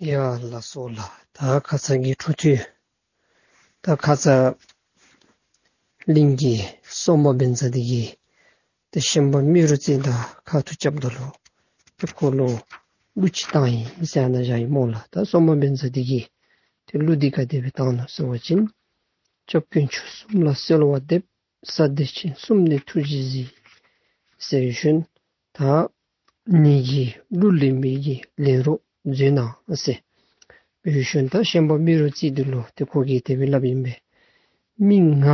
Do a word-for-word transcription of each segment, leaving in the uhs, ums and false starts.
ཡ་ལགས་སོ་ལགས། ད་ཁ་ཙ་གི་འཕྲོ་མཐུད། ད་ཁ་ཙ་གླིང་གི་སོག་མ་བཛྲ་འདི་གིས་ཏེ་ཤན་པ་རྨེ་རུ་རྩེ་དང་ཁ་ཐུག་རྐྱབ་ད་ལུ་ཏེ་ཁོ་ལུ་གླུ་ཅིག་བཏང་ཡི་ཟེར་ཨ་ནཱ་བཞག་ཡི་སྨོ་ལགས། ད་སོག་མ་བཛྲ་འདི་གིས་ཏེ་གླུ་འདི་ག་དེ་སྦེ་བཏང་ནུག་ཟེར་བ་ཅིན། སྐྱབས་དཀོན་མཆོག་གསུམ་ལ་གསོལ་བ་འདེབས། ས་བདེ་ཆེན་གསུམ་ནས་ཐུགས་རྗེས་གཟིགས། ཟེར་ཞིནམ་ད་ངེ་གི་གླུ་ལེན་མི་གི་ལེན་རོགས་མཛད་གནང་ཟེར། འབད་ཞིནམ་ད་ཤན་པ་རྨེ་རུ་རྩེ་འདི་ལུ་ཏེ་ཁོ་གིས་དེ་སྦེ་སླབ་ཨིན་པས། མི་ང་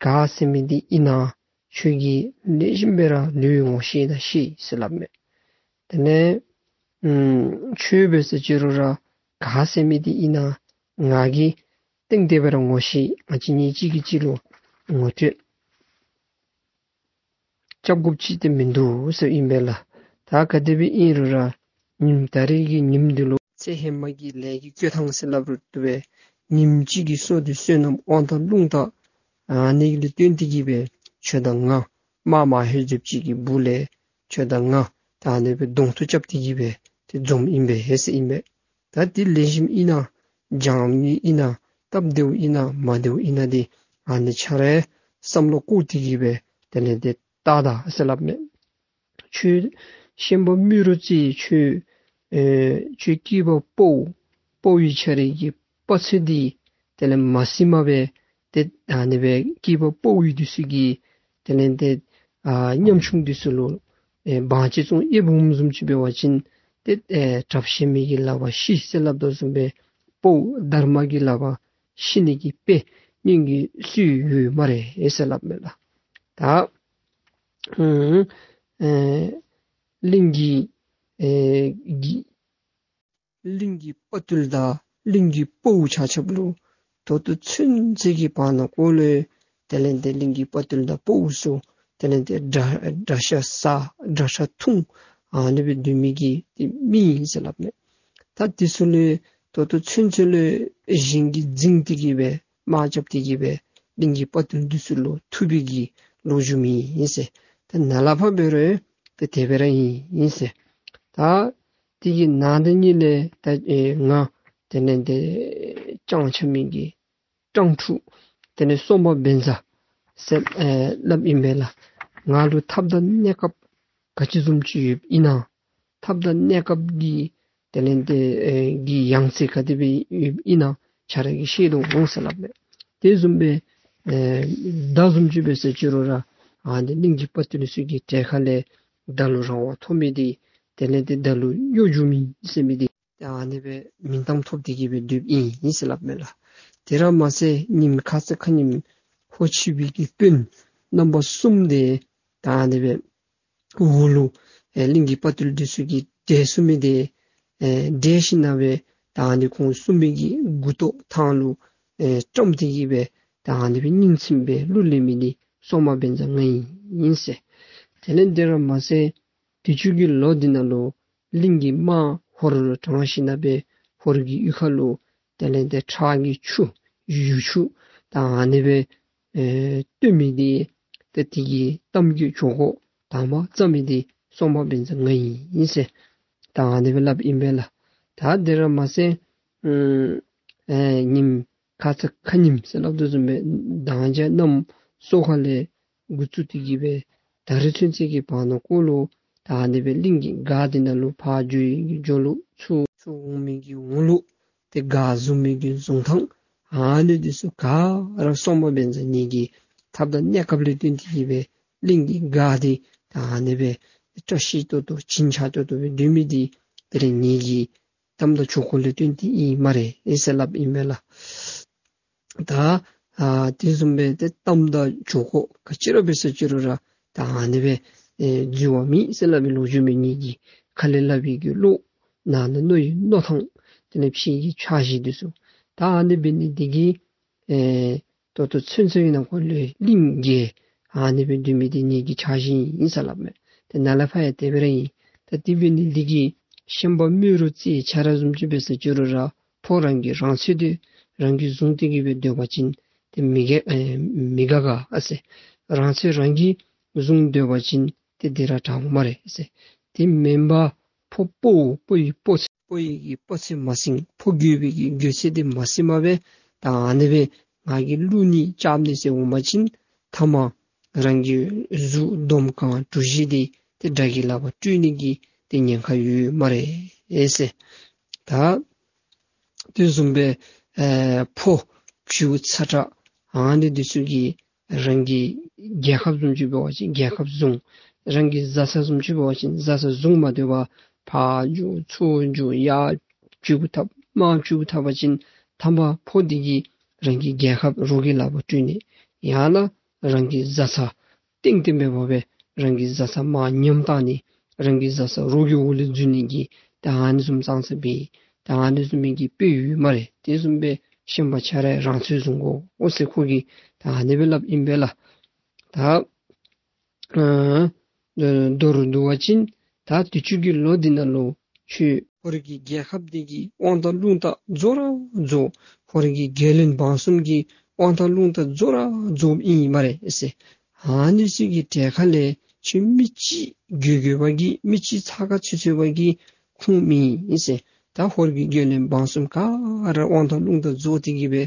ག་ཟེར་མི་འདི་ཨིན་ན་ཁྱོད་ཀྱིས་ལེགས་ཤོམ་སྦེ་ར་ལུ་ངོ་ཤེས་ད་ཤེས་ཟེར་སླབ་མས། དེ་ལས་ཨམ་ཁྱོད་འབད་ཟེར་ཅི་རུང་ར་ག་ཟེར་མི་འདི་ཨིན་ན་ང་གིས་ཏན་ཏན་སྦེ་ར་ངོ་ཤེས། ང་བཅས་གཉིས་གཅིག་གིས་གཅིག་ལུ་ངོ་སྤྲོད་རྐྱབ་དགོཔ་ཅིག་ཏེ་མིན་འདུག་ཟེར་ཨིན་པས་ལགས། ད་ག་དེ་སྦེ་ཨིན་རུང་ར་ཉིནམ་ད་རིས་ཀྱི་ཉིནམ་འདི་ལུ་ཚེ་ཧེ་མ་གི་ལས་ཀྱི་བསྐོས་ཐང་ཟེར་སླབ་རུང་བཏུབ་པས། ཉིནམ་གཅིག་གི་སོ་ཏེ་བསོད་ནམས་དབང་ཐང་རླུང་རྟ་ཨ་ནི་ལུ་བརྟེན་ཏེ་གིས་སྦེ་ཁྱོད་དང་ང་དམག་མ་ལྷོད་ཟེརཝ་ཅིག་གི་སྦུག་ལས་ཁྱོད་དང་ང་ད་ཨ་ནི་སྦེ་གདོང་ཐུག་རྐྱབ་སྟེ་གིས་སྦེ་ཏེ་འཛོམས་ཨིན་པས་ཟེར་ཨིན་པས། ད་འདི་ལེགས་ཤོམ་ཨིན་ན་སྦྱངམ་ཨིན་ན་སྟབས་བདེཝ་ཨིན་ན་མ་བདེཝ་ཨིན་ན་འདི་ཨ་ནི་ཁྱོད་ར་བསམ་བློ་བཀོད་དེ་གིས་སྦེ་དེ་ལས་འདི་བལྟ་ད་ཟེར་སླབ་མས། ཁྱོད་ཤན་པ་རྨེ་རུ་རྩེ་ཁྱོད་ཨེ་ཁྱོད་སྐྱེས་པ་ཕོ་ཕོ་བའི་ཁྱོད་རའི་གི་དཔའ་རྩལ་འདི་དེ་ལས་མ་ཟིན་མ་སྦེ་ཏེ་ཨ་ནི་སྦེ་སྐྱེས་པ་ཕོ་བའི་འདི་ཚུ་གིས་དེ་ལས་འདི་ཨ་ཉམ་ཆུང་འདི་ཚུ་ལུ་ཨེ་བང་ཅིག་བཙོང་ཨེ་འབུམ་བཟུམ་ཅིག་འབད་བ་ཅིན་ཏེ་ཨེ་དྲགཔ་ཤེས་མི་གི་ལག་པར་ཤི་ཟེར་སླབ་དོ་བཟུམ་སྦེ་ཕོ་དར་མ་གི་ལག་པར་ཤི་ནི་གི་དཔེ་སྙིང་གི་སུ་ཡོད་སྨ་རེ་ཟེར་སླབ་མས་ལགས། ད་ཨུམ་ཨེ་གླིང་གི་ཨེ་གི་གླིང་གི་དཔའ་བརྟུལ་དང་གླིང་གི་དཔའ་བོ་ཆ་ཁྱབ་ལུ་ད་ལྟོ་ཚུན་ཚོད་ཀྱི་བར་ན་ཀོ་ལུ་དེ་ལས་འདི་གླིང་གི་དཔའ་བརྟུལ་དང་དཔའ་བོ་ཚུ་དེ་ལས་འདི་དགྲ་དགྲ་ཤ་ཟ་དགྲ་ཤ་འཐུང་ཨ་ནི་སྦེ་སྡོད་མི་གི་ཏེ་མི་ཨིན་ཟེར་སླབ་མས། ད་འདི་ཚུ་ལུ་ད་ལྟོ་ཚུན་ཚོད་ལུ་གཞན་གྱིས་འཛིང་སྟེ་གིས་སྦེ་དམག་རྐྱབ་སྟེ་གིས་སྦེ་གླིང་གི་དཔའ་བརྟུལ་འདི་ཚུ་ལུ་ཐུབ་པའི་གི་ལོ་རྒྱུས་མེད་ཨིན་ཟེར། ད་ནཱ་ལས་ཕར་འབད་རུང་ཏེ་དེ་སྦེ་ར་ཨིན་ཨིན་ཟེར། ད་དེ་གི་ནང་དེ་ཉིད་ལས་ད་ཨེ་ང་དེ་ལས་འདི་སྤྱང་ཆ་མི་གི་སྤྲང་ཕྲུག་དེ་ལས་སོག་མ་བཛྲ་ཟེར་ཨེ་སླབ་ཨིན་པས་ལགས། ང་ལུ་ཐབས་དང་གནས་སྐབས་ག་ཅི་བཟུམ་ཅིག་ཡོདཔ་ཨིན་ན་ཐབས་དང་གནས་སྐབས་ཀྱི་དེ་ལས་འདི་ཨེ་གི་ཡང་རྩེ་ག་དེ་སྦེ་ཡོདཔ་ཨིན་ན་ཁྱོད་ར་གིས་ཤེས་དོ་འོང་ཟེར་སླབ་མས། དེ་བཟུམ་སྦེ་ཨེ་མདའ་བཟུམ་ཅིག་འབད་ཟེར་ཅི་རུང་ར་ཨ་ནི་གླིང་གི་དཔའ་བརྟུལ་ཚུ་གི་གྲལ་ཁ་ལས་མདའ་ལུ་རང་དབང་ཐོབ་མི་འདི་དེ་ལས་འདི་མདའ་ལུ་གཡོ་སྒྱུ་མི་ཟེར་མི་འདི་ཏེ་ཨ་ནི་སྦེ་མིང་གཏམ་ཐོབ་སྟེ་གིས་སྦེ་སྡོདཔ་ཨིན་ཨིན་ཟེར་སླབ་མས་ལགས། དེ་ར་མ་ཚད་ཉིནམ་ཁ་ཙ་ཁ་ཉིནམ་ཧོར་ཕྱི་པའི་གི་དཔོན་རྣམ་པ་གསུམ་འདི་ད་ཨ་ནི་སྦེ་འོག་ལུ་ཨེ་གླིང་གི་དཔའ་བརྟུལ་འདི་ཚུ་གིས་བསྒྲལ་སོང་མི་འདི་ཨེ་བསྒྲལ་ཞིནམ་ལས་ད་ཨ་ནི་ཁོང་གསུམ་པོའི་གི་མགུ་ཏོ་ཐང་ལུ་ཨེ་བཀྲམ་སྟེ་གིས་སྦེ་ད་ཨ་ནི་སྦེ་ཉིན་མཚན་སྦེ་གླུ་ལེན་མི་འདི་སོག་མ་བཛྲ་ང་ཨིན་ཟེར། དེ་ལས་དེ་ར་མ་ཚད་དུས་ཅི་གི་ལོ་འདི་ནང་ལུ་གླིང་གི་དམག་ཧོར་ལུ་དྲངས་ཞིནམ་ལས་ཧོར་གྱི་གཡུས་ཁ་ལུ་དེ་ལས་འདི་ཁྲག་གི་ཆུ་ཡུ་ཆུ་ད་ཨ་ནི་སྦེ་ཨེ་བཏོན་མི་འདི་ཏེ་དེ་གི་གཏམ་གྱི་བྱུར་ཁོག་དང་པ་བརྩམས་མི་འདི་སོག་མ་བཛྲ་ང་ཨིན་ཟེར་ད་ཨ་ནི་སྦེ་སླབ་ཨིན་པས་ལགས། ད་དེ་ར་མ་ཚད་ཨེ་ཉིནམ་ཁ་ཙ་ཁ་ཉིནམ་ཟེར་སླབ་དོ་བཟུམ་སྦེ་མདང་ཞག་གནམ་སོ་ཁ་ལས་འགོ་བཙུགས་ཏེ་གིས་སྦེ་ད་རིས་ཚུན་ཚོད་ཀྱི་བར་ན་ཀོ་ལུ་ད་ཨ་ནི་སྦེ་གླིང་གི་སྒར་འདི་ནང་ལུ་ཕར་འགྱོ་ཡི་གི་འགྱོ་ལུགས་ཚུར་ཚུར་འོང་མི་གི་འོང་ལུགས་ཏེ་སྒར་བཟུང་མི་གི་བཟུང་ཐངས་ཨ་ནི་འདི་ཚུ་ག་ར་སོག་མ་བཛྲ་ངེ་གི་ཐབས་དང་གནས་སྐབས་ལས་བརྟེན་ཏེ་གིས་སྦེ་གླིང་གི་སྒར་འདི་ད་ཨ་ནི་སྦེ་བཀྲ་ཤིས་ཏོག་ཏོ་བྱིན་ཆགས་ཏོག་ཏོ་སྦེ་སྡོད་མི་འདི་དེ་ལས་ངེ་གི་གཏམ་དང་བྱུར་ཁོག་ལས་བརྟེན་ཏེ་ཨིན་སྨ་རེ་ཨེ་ཟེར་སླབ་ཨིན་མས་ལགས། ད་ཨ་དེ་བཟུམ་སྦེ་ཏེ་གཏམ་དང་བྱུར་ཁོག་ག་ཅི་ར་འབད་ཟེར་ཅི་རུང་ར་ད་ཨ་ནི་སྦེ་ཨེ་རྫུན་བ་མེད་ཟེར་སླབ་པའི་ལོ་རྒྱུས་མས། ངེ་གི་ཁ་ལས་སླབ་པའི་གི་བློ་ནང་ན་མནོ་བའི་མནོ་ཐངས་དེ་ལས་ཕྱི་གི་འཆར་གཞི་འདི་ཚུ་ད་ཨ་ནི་འབད་ནི་འདི་གིས་ཨེ་ད་ལྟོ་ཚུན་ཚོད་ཀྱི་ནང་འཁོད་ལུ་གླིང་གི་ཨ་ནི་སྦེ་སྡོད་མི་འདི་ངེ་གི་འཆར་གཞི་ཨིན་ཟེར་སླབ་མས། ཏེ་ནཱ་ལས་ཕར་ཡང་དེ་སྦེ་ར་ཨིན། ད་དེ་འབད་ནི་འདི་གིས་ཤན་པ་རྨེ་རུ་རྩེ་ཁྱོད་ར་བཟུམ་ཅིག་འབད་ཟེར་ཅི་རུང་ར་ཕོ་རང་གི་རང་ཚོད་འདི་རང་གིས་བཟུང་སྟེ་གིས་སྦེ་སྡོད་པ་ཅིན་ཏེ་མི་དགའ་ཨེ་མི་དགའ་ག་ཨ་ཟེར། རང་ཚོད་རང་གིས་བཟུང་སྡོད་པ་ཅིན་ཏེ་འདི་ར་དྲག་སྨ་རེ་ཟེར། དེ་མེན་པར་ཕོ་དཔའ་བོ་དཔའ་བོའི་དཔའ་རྩལ་ ཕོ་ཡི་གི་ཕོ་ཚོད་མ་ཟིན་ཕོ་རྒོད་པའི་གི་རྒོད་ཚོད་འདི་མ་ཟིན་པར་སྦེ་ད་ཨ་ནི་སྦེ་ང་གིས་བླུག་ནི་རྐྱབ་ནི་ཟེར་འོང་པ་ཅིན་ཐ་མ་རང་གི་གཟུགས་འདོམ་གང་གྲུ་བཞི་འདི་ཏེ་དགྲ་གི་ལག་པར་སྤྲོད་ནི་གི་ཏེ་ཉེན་ཁ་ཡོད་སྨ་རེ་ཟེར། ད་དེ་བཟུམ་སྦེ་ཨེ་ཕོ་བྱིའུ་ཚ་དྲགས་ཨ་ནི་འདི་ཚུ་གིས་རང་གི་རྒྱལ་ཁབ་བཟུམ་ཅིག་འབད་བ་ཅིན་རྒྱལ་ཁབ་བཟུང་། རང་གི་བཟའ་ཚང་བཟུམ་ཅིག་འབད་བ་ཅིན་བཟའ་ཚང་བཟུང་མ་སྡོད་པར་ཕར་འགྱོ་ཚུར་འགྱོ་ཡར་བྱིའུ་འཐབ་མར་བྱིའུ་འཐབ་པ་ཅིན་ཐ་མ་ཕོ་འདི་གིས་རང་གི་རྒྱལ་ཁབ་རོགས་ཀྱི་ལག་པར་སྤྲོད་ནི། ཡང་ན་རང་གི་བཟའ་ཚང་གཏན་གཏན་སྦེ་འབད་བས་རང་གི་བཟའ་ཚང་མར་ཉམས་བཏང་ནི། རང་གི་བཟའ་ཚང་རོགས་ཀྱི་འོག་ལུ་འཛུལ་ནི་གི་ད་ཨ་ནི་བཟུམ་ཙང་ཙ་སྦེ་ད་ཨ་ནི་བཟུམ་མའི་གི་དཔེ་ཡོད་སྨ་རེ། དེ་བཟུམ་སྦེ་ཤན་པ་ཆ་ར་རང་ཚོད་བཟུང་དགོ་འོང་ཟེར་ཁོ་གིས་ད་ཨ་ནི་སྦེ་སླབ་ཨིན་པས་ལགས། ད་ཨ་མདོར་བསྡུ་བ་ཅིན་ད་དུས་ཅི་གི་ལོ་འདི་ནང་ལུ་ཁྱོད་ཧོར་གྱི་རྒྱལ་ཁབ་འདི་གི་དབང་ཐང་རླུང་རྟ་རྫོགས་ར་རྫོགས། ཧོར་གྱི་རྒྱལ་བློན་འབངས་གསུམ་གྱི་དབང་ཐང་རླུང་རྟ་རྫོགས་ར་རྫོགསཔ་ཨིན་སྨ་རེ་ཟེར། ཨ་ནི་ཚུ་གི་གྲལ་ཁ་ལས་ཁྱོད་མི་གཅིག་རྒོད་རྒོད་པ་གིས་མི་གཅིག་ཚ་ཁ་ཚུད་ཚུད་པ་གིས་ཁུངས་མེད་ཟེར། ད་ཧོར་གྱི་རྒྱལ་བློན་འབངས་གསུམ་ག་ར་དབང་ཐང་རླུང་རྟ་རྫོགས་ཏེ་གི་སྦེ་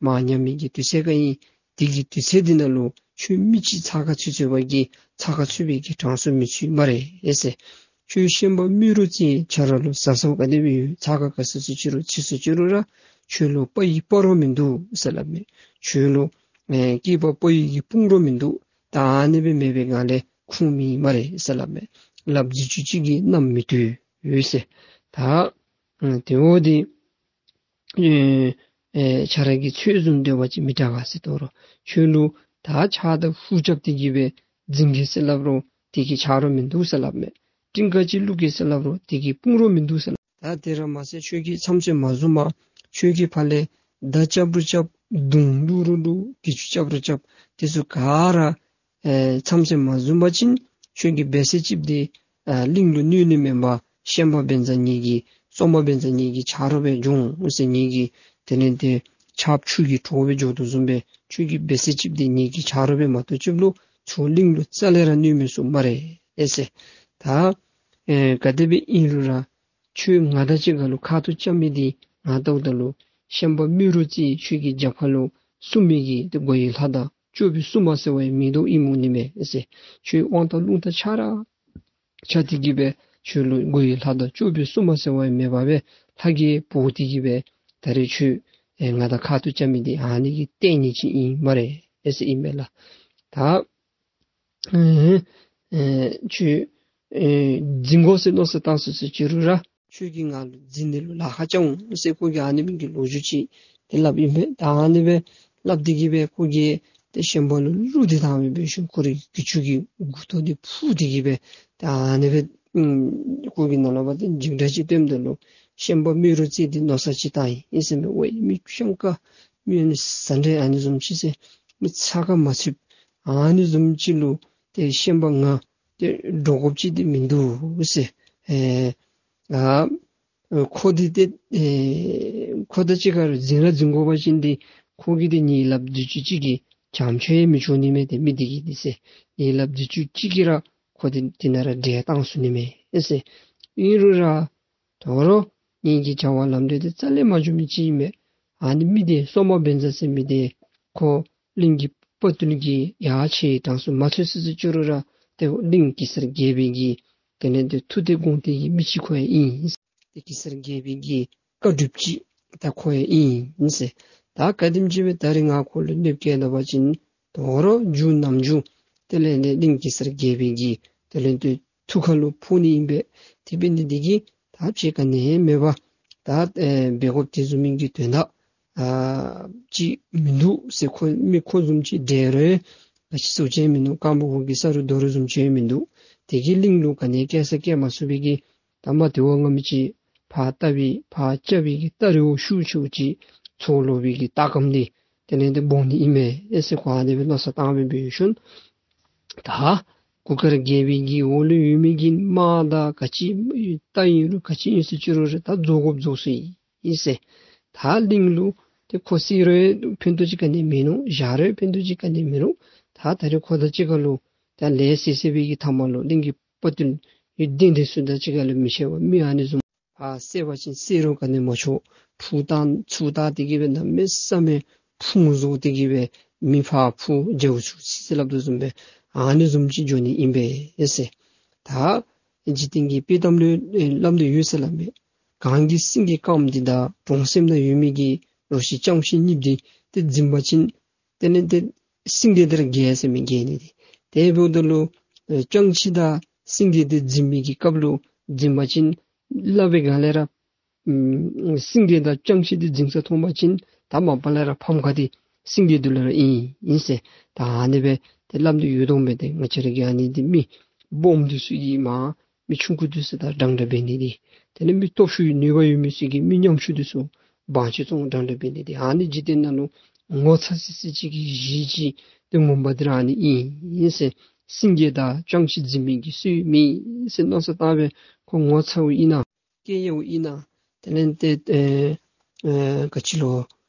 མར་ཉམས་མི་གི་དུས་ཚོད་ཁར་ཨིན། དེ་གི་དུས་ཚོད་འདི་ནང་ལུ་ཁྱོད་མི་གཅིག་ཚ་ཁ་ཚུད་ཚུད་པ་གིས་ཚ་ཁ་ཚུད་པའི་གི་གྲངས་སུ་མི་ཚུད་སྨ་རེ་ཟེར། ཁྱོད་ཤན་པ་རྨེ་རུ་རྩེ་ཁྱོད་ར་ལུ་བཟའ་ཚང་ག་དེ་སྦེ་ཡོད། ཚ་ཁ་ག་ཚོད་ཅིག་རུང་ཚུད་སུ་ཅིག་རུང་ར་ཁྱོད་ལུ་དཔའ་ཡི་དཔའ་རོགས་མིན་འདུག་ཟེར་སླབ་མས། ཁྱོད་ལུ་ཨེ་སྐྱེས་པ་ཕོ་ཡི་གི་དཔུང་རོགས་མིན་འདུག། ད་ཨ་ནི་སྦེ་མེད་པའི་སྒང་ལས་ཁུངས་མེད་སྨ་རེ་ཟེར་སླབ་མས། ལགཔ་རྫི་ཅུང་ཅིག་གིས་གནམ་མི་ཐུལ་ཡོད་ཟེར། ད་ཨ་དེ་འོ་འདི་ཨེ་ཨེ་ཁྱོད་ར་གིས་ཚོད་བཟུང་སྡོད་པ་ཅིན་མི་དྲག་ག་ཟེར། དོ་རུང་ཁྱོད་ལུ་ད་ཕྱག་དང་ཧུབ་རྐྱབ་སྟེ་གི་སྦེ་འཛིང་གེ་ཟེར་སླབ་རུང་དེ་གིས་ཆ་རོགས་མིན་འདུག་ཟེར་སླབ་མས། སྤྲིན་དཀར་ཅིག་བླུག་གེ་ཟེར་སླབ་རུང་དེ་གིས་དཔུང་རོགས་མིན་འདུག་ཟེར་སླབ། ད་དེ་ར་མ་ཚད་ཁྱོད་ཀྱིས་མཚམས་ཚོད་མ་བཟུང་བར་ཁྱོད་ཀྱིས་ཕར་ལས་མདའ་རྐྱབ་རུང་རྐྱབ། མདུང་བླུག་རུང་བླུག། གི་ཅུ་རྐྱབ་རུང་རྐྱབ། དེ་ཚུ་ག་ར་ཨེ་མཚམས་ཚོད་མ་བཟུང་པ་ཅིན་ཁྱོད་ཀྱི་འབད་ས་ཅིག་འདི་ཨ་གླིང་ལུ་གནོད་ནི་མེན་པར་ཤན་པ་བན་ཛ་ངེ་གི་སོག་མ་བན་ཛ་ངེ་གི་ཆ་རོགས་སྦེ་འགྱོ་འོང་ཟེར། ངེ་གི་དེ་ལས་ཏེ་ཆརཔ་ཆུ་གི་གྲོགས་སྦེ་འགྱོ་དོ་བཟུམ་སྦེ་ཁྱོད་ཀྱི་འབད་ས་ཅིག་འདི་ངེ་གི་ཆ་རོགས་སྦེ་མ་གཏོགས་ཅིག་ལུ་ཚུར་གླིང་ལུ་རྩ་ལས་ར་གནོད་མི་ཚུགས་སྨ་རེ་ཨེ་ཟེར། ད་ཨེ་ག་དེ་སྦེ་ཨིན་རུང་ར་ཁྱོད་ང་དང་གཅིག་ཁར་ལུ་ཁ་ཐུག་རྐྱབ་མི་འདི་ང་ལྟཝ་ད་ལུ་ཤན་པ་རྨེ་རུ་རྩེ་ཁྱོད་ཀྱི་རྒྱབ་ཁ་ལུ་སྲུང་མི་གི་ཏེ་འགོ་ཡི་ལྷ་དང་སྐྱོབ་པའི་སྲུང་མ་ཟེར་བ་ཡང་མིན་འདུག་ཨིནམ་འོང་ནི་མས་ཨེ་ཟེར། ཁྱོད་དབང་ཐང་རླུང་རྟ་ཆ་ར་ཆ་སྟེ་གི་སྦེ་ཁྱོད་ལུ་འགོ་ཡི་ལྷ་དང་སྐྱོབ་པའི་སྲུང་མ་ཟེར་བ་ཡང་མེད་པར་སྦེ་ལྷ་གིས་འབོ་སྟེ་གི་སྦེ་ད་རེས་ཁྱོད་ཨེ་ང་དང་ཁ་ཐུག་རྐྱབ་མི་འདི་ཨ་ནི་གི་ལྟས་ངན་ཅིག་ཨིན་སྨ་རེ་ཨེ་ཟེར་ཨིན་མས་ལགས། ད་ཨེ་ཨེ་ཁྱོད་ཨེ་འཛིང་དགོ་ཟེར་མནོ་བསམ་བཏང་སོང་ཟེར་ཅི་རུང་ར་ཁྱོད་ཀྱིས་ང་ལུ་འཛིང་ནི་ལུ་ལཱ་ཁག་རྐྱབ་འོང་ཟེར་ཁོ་གིས་ཨ་ནི་སྦེ་གི་ལོ་རྒྱུས་ཅིག་ཏེ་སླབ་ཨིན་པས། ད་ཨ་ནི་སྦེ་སླབ་སྟེ་གི་སྦེ་ཁོ་གིས་ཏེ་ཤན་པ་ལུ་གླུ་འདི་བཏང་སྦེ་འབད་ཞིནམ་ཁོ་རའི་གི་གི་ཅུང་གི་མགུ་ཏོ་འདི་ཕུ་སྟེ་གི་སྦེ་ད་ཨ་ནི་སྦེ་ཨམ་ཁོ་གི་ནང་ལུ་འབད་དེ་འཇིགས་སྐྲག་ཅིག་སྟོནམ་ད་ལུ་ཤན་པ་རྨེ་རུ་རྩེ་འདི་མནོ་བསམ་ཅིག་བཏང་ཡི་ཨིན་ཟེར་མས། ཝའི་མི་སྤྱང་ཀ་མི་ཨ་ནི་ཟ་འདྲེ་ཨ་ནི་བཟུམ་ཅིག་ཟེར་མི་ཚ་ཁ་མ་ཚུདཔ་ཨ་ནི་བཟུམ་ཅིག་ལུ་ཏེ་ཤན་པ་ང་ཏེ་འདྲོག་དགོཔ་ཅིག་འདི་མིན་འདུག་ཟེར། ཨེ་ཨ་ཁོ་འདི་ཏེ་ཨེ་ཁོ་དང་གཅིག་ཁར་འཛིང་ར་འཛིང་དགོ་པ་ཅིན་འདི་ཁོ་གིས་ཏེ་ངེའི་ལགཔ་རྫི་ཅུང་ཅིག་གིས་ཅམ་ཆོད་ཡང་མི་ཆོད་ནི་མས། ཏེ་མི་འདི་གིས་འདི་ཟེར་ངེའི་ལགཔ་རྫི་ཅུང་ཅིག་གིས་ར་ཁོ་འདི་འདི་ནང་ར་བསྒྲལ་བཏང་ཚུགས་ནི་མས་ཨེ་ཟེར། ཨིན་རུང་ར་དོ་རུང་ངེ་གི་བྱ་བ་ལམ་འགྲོ་འདི་རྩ་ལས་མ་འགྱོ་མི་ཅིག་ཨིན་མས། ཨ་ནི་མི་འདི་སོག་མ་བན་ཛ་ཟེར་མི་འདི་ཁོ་གླིང་གི་དཔའ་བརྟུལ་གྱི་ཡ་ཆེ་གྲངས་སུ་མ་ཚུད་ཟེར་ཟེར་ཅི་རུང་ར་ཏེ་གླིང་གེ་སར་རྒྱལ་པོའི་གི་དེ་ལས་ཏེ་མཐུ་སྟོབས་དགོངས་ཏེ་གི་མི་ཅིག་ཁོ་ཡང་ཨིན། ཏེ་གེ་སར་རྒྱལ་པོའི་གི་བཀའ་སྒྲུབ་ཅིག་ད་ཁོ་ཡང་ཨིན་ཟེར། ད་ག་དེམ་ཅིག་སྦེ་ད་རེས་ང་ཁོ་ལུ་གནོདཔ་བཀལ་ད་པ་ཅིན་དོ་རུང་མཇུག་ནམ་མཇུག་དེ་ལས་ཏེ་གླིང་གེ་སར་རྒྱལ་པོའི་གི་དེ་ལས་ཏེ་ཐུགས་ཁ་ལུ་ཕོག་ནི་ཨིན་པས། དེ་འབད་ནི་འདི་གིས་ད་ཕྱི་ག་ནི་ཡང་མེད་པར་ད་ཨེ་འབད་དགོཔ་དེ་བཟུམ་མའི་གི་དོན་དག་ཨ་ཅིག་མིན་འདུག་ཟེར། ཁོ་མི་ཁོ་བཟུམ་ཅིག་བསྒྲལ་རུང་ག་ཅི་ཟེར་བ་ཅིན་མིན་འདུག། རྐངམ་འོག་གི་ས་རུ་རྡོ་རུ་བཟུམ་ཅིག་མིན་འདུག། དེ་གིས་གླིང་ལུ་ག་ནི་ཡང་སྐྱེལ་ས་སྐྱེལ་མ་ཚུགས་པའི་གི་ད་མ་དེ་བ་ང་མི་ཅིག་ཕར་བལྟ་བའི་ཕར་རྐྱབ་པའི་གི་སྟ་རེ་བ་ཤུགས་ཆེཝ་ཅིག་ཚུར་ལོག་པའི་གི་རྟ་སྒམ་འདི་དེ་ལས་ཏེ་སྦོམ་ནི་ཨིན་མས་ཨེ་ཟེར་ཁོ་ཨ་ནི་སྦེ་མནོ་བསམ་བཏང་སྦེ་འབད་ཞིནམ་ད་གུར་དཀར་རྒྱལ་པོའི་གི་འོག་ལུ་ཡོད་མི་གི་དམག་དང་ག་ཅི་རྟ་ཨིན་རུང་ག་ཅི་ཨིན་ཟེར་ཅི་རུང་ར་ད་རྫོགས་དགོཔ་རྫོགས་སོ་ཡི་ཟེར། ད་གླིང་ལུ་ཏེ་ཁོ་བསད་རུང་ཕན་ཐོགས་ཅིག་ག་ནི་མིན་ནུག། བཞག་རུང་ཕན་ཐོགས་ཅིག་ག་ནི་མིན་ནུག། ད་ད་རེས་ཁོ་དང་གཅིག་ཁར་ལུ་ད་ལས་བསད་བསད་པའི་གི་མཐའ་མ་ལུ་གླིང་གི་དཔའ་བརྟུལ་ཡོན་ཏན་དེ་ཚུ་དང་གཅིག་ཁར་ལུ་མི་ཕྱད་པར་མི་ཨ་ནི་བཟུམ་ ཨ་བསད་པ་ཅིན་བསད་རུང་ག་ནི་མ་ཆོག། འཕུར་བཏང་ཚུར་བཏང་སྟེ་གི་སྦེ་གནམ་མེད་ས་མེད་ཕུང་བཟོ་སྟེ་གི་སྦེ་མི་ཕར་འཕུར་རྒྱབ་ཚུར་ཚུད་ཟེར་སླབ་དོ་བཟུམ་སྦེ་ཨ་ནི་བཟུམ་ཅིག་འགྱོ་ནི་ཨིན་པས་ཟེར། ད་འཇིག་རྟེན་གྱི་དཔྱེ་གཏམ་ལུ་ཨེ་སླབ་སྟེ་ཡོད་ཟེར་སླབ་མས། གངས་ཀྱི་སེང་གེ་དཀརམོ་འདི་དང་གྲོང་གསེབ་ནང་ཡོད་མི་གི་རོ་ཁྱི་ལྕང་ཁྱི་གཉིས་འདི་ཏེ་འཛིང་བ་ཅིན་དེ་ལས་ཏེ་སེང་གེ་དེ་ར་རྒྱལ་ཟེར་མི་རྒྱལ་ནི་འདི། དེ་འབདཝ་ད་ལུ་ཨེ་ལྕང་ཁྱི་དང་སེང་གེ་དེ་འཛིང་མི་གི་སྐབས་ལུ་འཛིང་བ་ཅིན་སླབ་པའི་སྒང་ལས་ར་ཨམ་སེང་གེ་དང་ལྕང་ཁྱི་འདི་འཛིང་ས་མཐོང་བ་ཅིན་ད་མ་པ་ལས་ར་ཕམ་ཁ་འདི་སེང་གེ་འདི་ལུ་ར་ཨིན་ཨིན་ཟེར། ད་ཨ་ནི་སྦེ་ཏེ་སླབ་སྟེ་ཡོད་དོ་མས། ཏེ་ང་བཅས་ར་གི་ཨ་ནི་འདི་མི་སྦོམ་འདི་ཚུ་གིས་མ་མི་ཆུང་ཀུ་འདི་ཚུ་དང་འདྲན་འདྲ་འབད་ནི་འདི། དེ་ལས་མི་སྟོབས་ཤུགས་ནུས་པ་ཡོད་མི་ཚུ་གིས་མི་ཉམ་ཆུང་འདི་ཚུ་དབང་ཆ་བཙོང་འདྲན་འདྲ་འབད་ནི་འདི། ཨ་ནི་འཇིག་རྟེན་ནང་ལུ་ངོ་ཚ་སི་སི་ཅིག་གི་གཞི་ཅིག་ཏེ་ངོ་མ་འདི་ར་ཨ་ནི་ཨིན་ཟེར། སེང་གེ་དང་ལྕང་ཁྱི་འཛིང་མི་གི་སྲོལ་མེད་ཟེར་མནོ་བསམ་བཏང་སྦེ་ཁོ་ངོ་ཚཝ་ཨིན་ན་སྐྱེ་ཡོདཔ་ཨིན་ན། དེ་ལས་ཏེ་ཨེ་ཨེ་ག་ཅི་ལོ་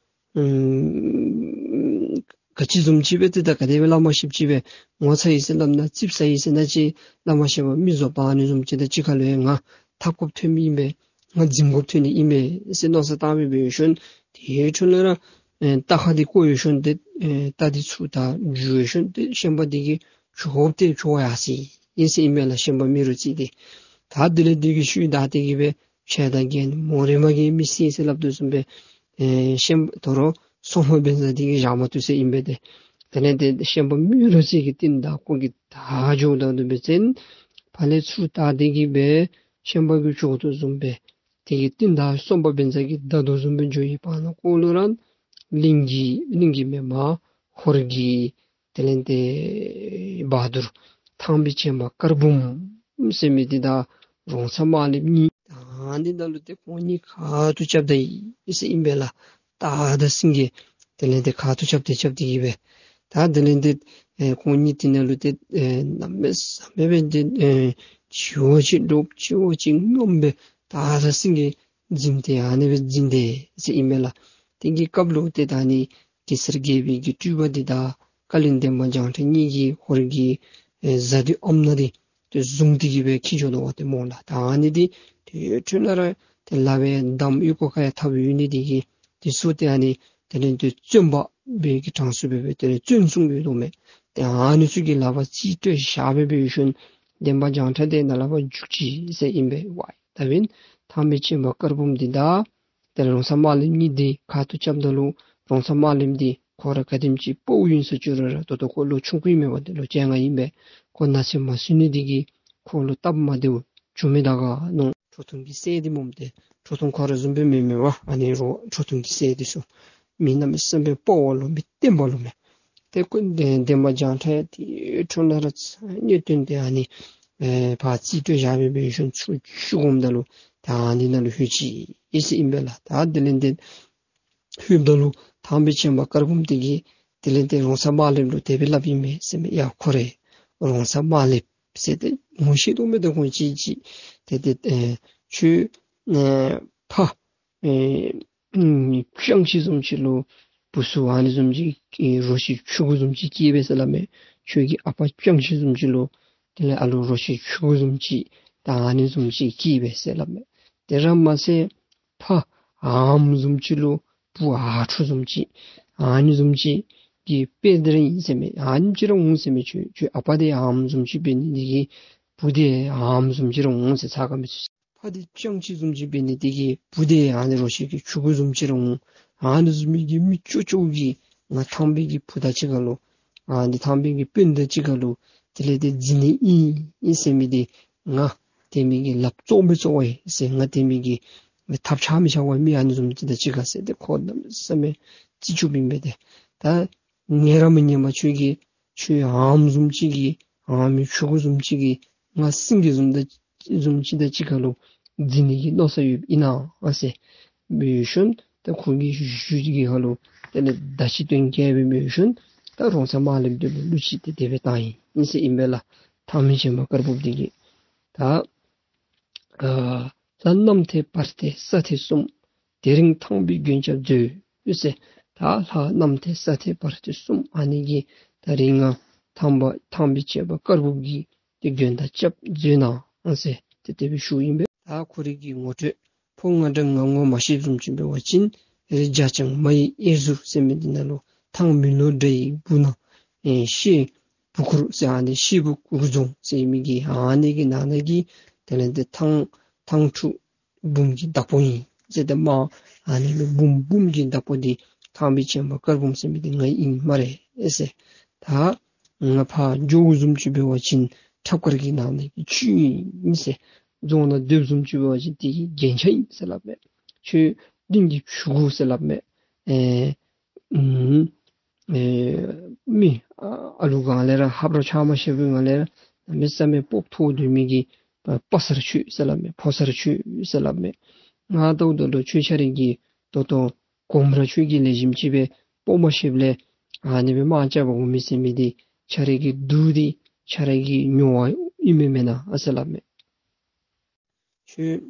ཨམ་ག་ཅི་བཟུམ་ཅིག་སྦེ་ཏེ་ད་ག་དེ་སྦེ་སླབ་མ་ཤེསཔ་ཅིག་སྦེ་ངོ་ཚ་ཡི་ཟེར་སླབ་ན་ཙིགཔ་ཟ་ཡི་ཟེར་ན་ཅིག་སླབ་མ་ཤེས་པར་མི་བཟོ་པ་ཨ་ནི་བཟུམ་ཅིག་དང་གཅིག་ཁར་ལུ་ཡང་ང་འཐབ་དགོཔ་ཐོན་མི་ཨིན་པས། ང་འཛིང་དགོཔ་ཐོན་ནི་ཨིན་པས་ཟེར་མནོ་བསམ་བཏང་སྦེ་འབད་ཞིནམ་དེ་འཕྲོ་ལས་ར་ཨེ་རྟ་ཁ་འདི་བཀོ་ཡོད་ཞིནམ་ཏེ་ཨེ་རྟ་འདི་ཚུར་ད་འགྱོ་ཡོད་ཞིནམ་ཏེ་ཤན་པ་འདི་གིས་བྱོག་སྟེ་བྱོག་ཡར་སོ་ཡི་ཟེར་ཨིན་པས་ལགས། ཤན་པ་རྨེ་རུ་རྩེ་འདི། ད་དེ་ལས་དེ་གི་ཤུལ་བདའ་སྟེ་གི་སྦེ་ཕྱེད་དང་གྱེན་མོ་རེ་མ་གི་མི་སེར་ཟེར་སླབ་དོ་བཟུམ་སྦེ་ཨེ་ཤན་པ་དོ་རུང་སོག་མོ་བན་ཛ་འདི་གིས་བཞག་མ་བཏུབ་ཟེར་ཨིན་པས་ཏེ། དེ་ལས་ཏེ་ཤན་པ་རྨེ་རུ་རྩེ་གིས་རྟིང་བདའ་ཁོ་གིས་བདའ་འགྱོཝ་ད་དེ་སྦེ་ཅིན་ཕར་ལས་ཚུར་བདའ་སྟེ་གི་སྦེ་ཤན་པ་གིས་བྱོག་དོ་བཟུམ་སྦེ་དེ་གི་རྟིང་བདའ་སོག་མོ་བན་ཛ་གིས་བདའ་དོ་བཟུམ་སྦེ་འགྱོ་བའི་བར་ན་ཁོ་ལུ་ར་གླིང་གི་གླིང་གི་མེན་པར་ཧོར་གྱི་དེ་ལས་ཏེ་བ་དུར་ཐང་པའི་ཆེན་པོ་དཀར་འབུམ་ཟེར་མི་འདི་དང་རོང་ཚ་དམར་ལེབ་གཉིས་ད་འདི་ནང་ལུ་ཏེ་ཁོང་གཉིས་ཁ་ཐུག་རྐྱབ་ད་ཡི་ཟེར་ཨིན་པས་ལགས། སྟག་དང་སེང་གེ་དེ་ལས་ཏེ་ཁ་ཐུག་རྐྱབ་སྟེ་རྐྱབ་སྟེ་གི་སྦེ་ད་དེ་ལས་ཏེ་ཨེ་ཁོང་གཉིས་དེ་ནང་ལུ་ཏེ་ཨེ་གནམ་མེད་ས་མེད་སྦེ་ཏེ་ཨེ་ཆེ་བ་ཅིག་ལོག་ཆེ་བ་ཅིག་ངམ་སྦེ་སྟག་དང་སེང་གེ་འཛིང་སྟེ་ཨ་ནི་སྦེ་འཛིང་སྟེ་ཟེར་ཨིན་པས་ལགས། དེ་གི་སྐབས་ལུ་ཏེ་ད་ནི་གེ་སར་རྒྱལ་པོའི་གི་སྤྲུལ་པ་འདི་དང་བཀའ་བློན་འདན་མ་བྱང་ཁྲ་གཉིས་ཀྱིས་ཧོར་གྱི་ཨེ་གཟའ་བདུད་ཨམ་ནག་འདི་ཏེ་བཟུང་སྟེ་གི་སྦེ་འཁྱིད་འགྱོ་དོ་བ་ཏེ་སྨོ་ལགས། ད་ཨ་ནི་འདི་དེ་འཕྲོ་ལས་ར་ཏེ་ལག་པའི་འདམ་ཡུ་གུ་ཁར་ཡང་བཏབ་ཡོད་ནི་འདི་གིས་དེ་ཚུ་ཏེ་ཨ་ནི་དེ་ལས་ཏེ་བཙོན་པ་སྦེ་གི་གྲངས་སུ་སྦེ་སྦེ་དེ་ལས་བཙོན་སྲུང་ཡོད་དོ་མས། ཏེ་ཨ་ནི་ཚུ་གིས་ལག་པར་རྩིས་སྤྲོད་བཞག་སྦེ་སྦེ་ཡོད་ཞིནམ་འདན་མ་བྱང་ཁྲ་དེ་ནཱ་ལས་ཕར་རྒྱུག་ཅི་ཟེར་ཨིན་པས། ཝའི་ད་འབདན་ཐང་པའི་ཆེན་པོ་དཀར་འབུམ་འདི་དང་དེ་ལས་རོང་ཚ་དམར་ལེབ་གཉིས་འདི་ཁ་ཐུག་རྐྱབ་ད་ལུ་རོང་ཚ་དམར་ལེབ་འདི་ཁོ་ར་ག་དེམ་ཅིག་དཔའ་བོ་ཨིན་ཟེར་བཅུག་རུང་ར་ད་ལྟོ་ཁོ་ལོ་ཆུང་ཀུ་ཨིན་མས་པ། ཏེ་ལོ་བཅོ་ལྔ་ཨིན་པས། ཁོ་ན་ཚོད་མ་ཚུད་ནི་འདི་གིས་ཁོ་ལུ་སྟབས་མ་བདེཝ་བྱུང་མི་ད་ག་མནོ། ཁྲོ་ཐུང་གི་སྲས་འདི་སྨོ་ཏེ། ཁྲོ་ཐུང་ཁོ་ར་བཟུམ་སྦེ་མེན་མས་པ། ཨ་ནི་རོ་ཁྲོ་ཐུང་གི་སྲས་འདི་ཚུ་མི་གནམ་མེད་ས་མེད་དཔའ་བོ་ལུ་མི་བརྟན་པ་ལུ་མས། ཏེ་ཁོ་འདན་འདན་མ་བྱང་ཁྲ་དེ་འཕྲོ་ལས་ར་ཚ་ནི་བཏོན་ཏེ་ཨ་ནི་ཨེ་ཕར་རྩིས་སྤྲོད་བཞག་སྦེ་སྦེ་ཡོད་ཞིནམ་ཚུར་ཚུར་འོངམ་ད་ལུ་ད་ཨ་ནི་ནང་ལུ་ལྷོད་ཅི་ཨིན་ཟེར་ཨིན་པས་ལགས། ད་དེ་ལས་ཏེ་ལྷོདཔ་ད་ལུ་ཐང་པའི་ཆེན་པོ་དཀར་འབུམ་འདི་གིས་དེ་ལས་ཏེ་རོང་ཚ་དམར་ལེབ་ལུ་དེ་སྦེ་སླབ་ཨིན་མས་ཟེར་མས། ཡ་ཁོ་རེ་རོང་ཚ་དམར་ལེབ་ཟེར་ཏེ་ངོ་ཤེས་དོ་མས། ཏེ་ཁོང་ཅིག་ཅིག་ཏེ་ཏེ་ཨེ་ཁྱོད་ཨེ་ཕ་ཨེ་ཨམ་སྤྱང་ཁྱི་བཟུམ་ཅིག་ལུ་བུ་ཚུ་ཨ་ནི་བཟུམ་ཅིག་ཨེ་རོ་ཁྱི་ཕྱུ་གུ་བཟུམ་ཅིག་སྐྱེས་པས་ཟེར་སླབ་མས། ཁྱོད་ཀྱི་ཨ་པ་སྤྱང་ཁྱི་བཟུམ་ཅིག་ལུ་དེ་ལས་ཨ་ལུ་རོ་ཁྱི་ཕྱུ་གུ་བཟུམ་ཅིག་ད་ཨ་ནི་བཟུམ་ཅིག་སྐྱེས་པས་ཟེར་སླབ་མས། དེ་ར་མ་ཚད་ཕ་ཨམ་བཟུམ་ཅིག་ལུ་བུ་ཨ་ཁྲུ་བཟུམ་ཅིག་ཨ་ནི་བཟུམ་ཅིག་གི་དཔེ་འདི་ར་ཨིན་ཟེར་མས། ཨ་ནི་ཅིག་ར་འོང་ཟེར་མས། ཁྱོད་ཁྱོད་ཨ་པ་དེ་ཨམ་བཟུམ་ཅིག་འབད་ནི་འདི་གིས་བུ་དེ་ཨམ་བཟུམ་ཅིག་ར་འོང་ཟེར། ཚ་ག་མི་ཚུ་ཕ་དེ་སྤྱང་ཁྱི་བཟུམ་ཅིག་འབད་ནི་འདི་གིས་བུ་དེ་ཨ་ནི་རོ་ཁྱི་གི་ཕྱུ་གུ་བཟུམ་ཅིག་ར་འོང་། ཨ་ནི་བཟུམ་མའི་གི་མི་ཅོག་ཅོག་གིས་ང་ཐང་པའི་གི་བུ་དང་གཅིག་ཁར་ལུ་ཨ་ནི་ཐང་པའི་གི་སྤུན་དང་གཅིག་ཁར་ལུ་དེ་ལས་ཏེ་འཛིང་ནི་ཨིན་ཨིན་ཟེར་མི་འདི་ང་དེ་མི་གི་ལགཔ་བཙོག་མི་བཙོག་པ་ཨིན་ཟེར། ང་དེ་མི་གི་ཐབས་ཆག་མི་ཆག་པ་མི་ཨ་ནི་བཟུམ་ཅིག་དང་གཅིག་ཁར་ཟེར་ཏེ་ཁོ་གནམ་མེད་ས་མེད་རྩིས་རྐྱབ་ཨིན་པས་ཏེ། ད་ངལ་ར་མི་ཉན་པར་ཁྱོད་ཀྱིས་ཁྱོད་ཨམ་བཟུམ་ཅིག་གིས་ཨམ་མི་ཕྱུ་གུ་བཟུམ་ཅིག་གིས་ང་སེང་གེ་བཟུམ་དང་བཟུམ་ཅིག་དང་གཅིག་ཁར་ལུ་འཛིང་ནི་གི་མནོ་བསམ་ཡོདཔ་ཨིན་ན་ཨ་ཟེར་འབད་ཞིནམ་ད་ཁོང་གི་གཞུ་གི་ཁ་ལུ་དེ་ལས་མདའ་ཅིག་བཏོན་བཀལ་སྦེ་འབད་ཞིནམ་ད་རོང་ཚ་དམར་ལེབ་འདི་ལུ་གླུ་ཅིག་ཏེ་དེ་སྦེ་བཏང་ཡི་ཨིན་ཟེར་ཨིན་པས་ལགས། ཐང་མི་ཆེན་པོ་དཀར་འབུམ་འདི་གིས། ད་ཨ་ལྷ་གནམ་ཐེལ་བར་ཐེལ་ས་ཐེལ་གསུམ། དེ་རིང་ཐང་པའི་མགོན་སྐྱབས་མཛོད་ཟེར། ད་ལྷ་གནམ་ཐེལ་ས་ཐེལ་བར་ཐེལ་གསུམ་ཨ་ནི་གིས་ད་རིང་ང་ཐང་པ་ཐང་པའི་ཆེན་པོ་དཀར་འབུམ་གྱི་ཏེ་མགོན་དང་སྐྱབས་མཛོད་གནང་ཟེར་ཏེ་དེ་སྦེ་ཞུཝ་ཨིན་པས། ད་ཁོ་རའི་གི་ངོ་སྤྲོད་ ཕོ་ང་འདྲ་ང་ངོ་མ་ཤེསཔ་བཟུམ་ཅིག་འབད་བ་ཅིན་རི་རྒྱ་ལྕང་མ་ཡི་གཡས་ཟུར་ཟེར་མི་འདི་ནང་ལུ་ཐང་མི་ལོ་དགྲ་ཡི་སྦུག་ན་ཨེ་ཤེ་བུ་གུར་ཟེར་ཨ་ནི་ཤེ་བུ་གུར་རྫོང་ཟེར་མི་གི་ཨ་ནི་གི་ནང་ན་གི་དེ་ལས་འདི་ཐང་ཐང་ཕྲུག་འབུམ་གྱི་བདག་པོ་ཨིན་ཟེར། ཏེ་མ་ཨ་ནི་ལུ་འབུམ་འབུམ་གྱི་བདག་པོ་འདི་ཐང་པའི་ཆེན་པོ་དཀར་འབུམ་ཟེར་མི་འདི་ང་ཨིན་སྨ་རེ་ཟེར། ད་ང་ཕར་འགྱོཝ་བཟུམ་ཅིག་འབད་བ་ཅིན་ཁྲབ་དཀར་གྱི་ནང་ན་གི་ཆུ་ཨིན་ཟེར། རྫོང་ནང་སྡོདཔ་བཟུམ་ཅིག་འབད་བ་ཅིན་དེ་གི་རྒྱན་ཆ་ཨིན་ཟེར་སླབ་མས། ཁྱོད་གླིང་གི་ཕྲུ་གུ་ཟེར་སླབ་མས། ཨེ་ཨུམ་ཨེ་མི་ཨ་ཨ་ལུ་གང་ལས་ར་ཧབ་ར་ཆ་མ་ཤེས་པའི་གང་ལས་ར་གནམ་མེད་ས་མེད་སྤོབས་མཐོ་སྡོད་མི་གི་ཕོ་སར་ཁྱོད་ཟེར་སླབ་མས། ཕོ་སར་ཁྱོད་ཟེར་སླབ་མས། ང་ལྟཝ་ད་ལུ་ཁྱོད་ཁྱོད་ར་གིས་ད་ལྟོ་གོམ་ར་ཁྱོད་ཀྱིས་ལེགས་ཤོམ་ཅིག་སྦེ་སྤོ་མ་ཤེསཔ་ལས་ཨ་ནི་སྦེ་དམག་རྐྱབ་པར་འོང་མི་ཟེར་མི་འདི་ཁྱོད་ར་གི་སྡུག་འདི་ཁྱོད་ར་གི་མྱོང་བ་ཨིན་མས་མེན་ན་ཨ་ཟེར་སླབ་མས། ཁྱོད་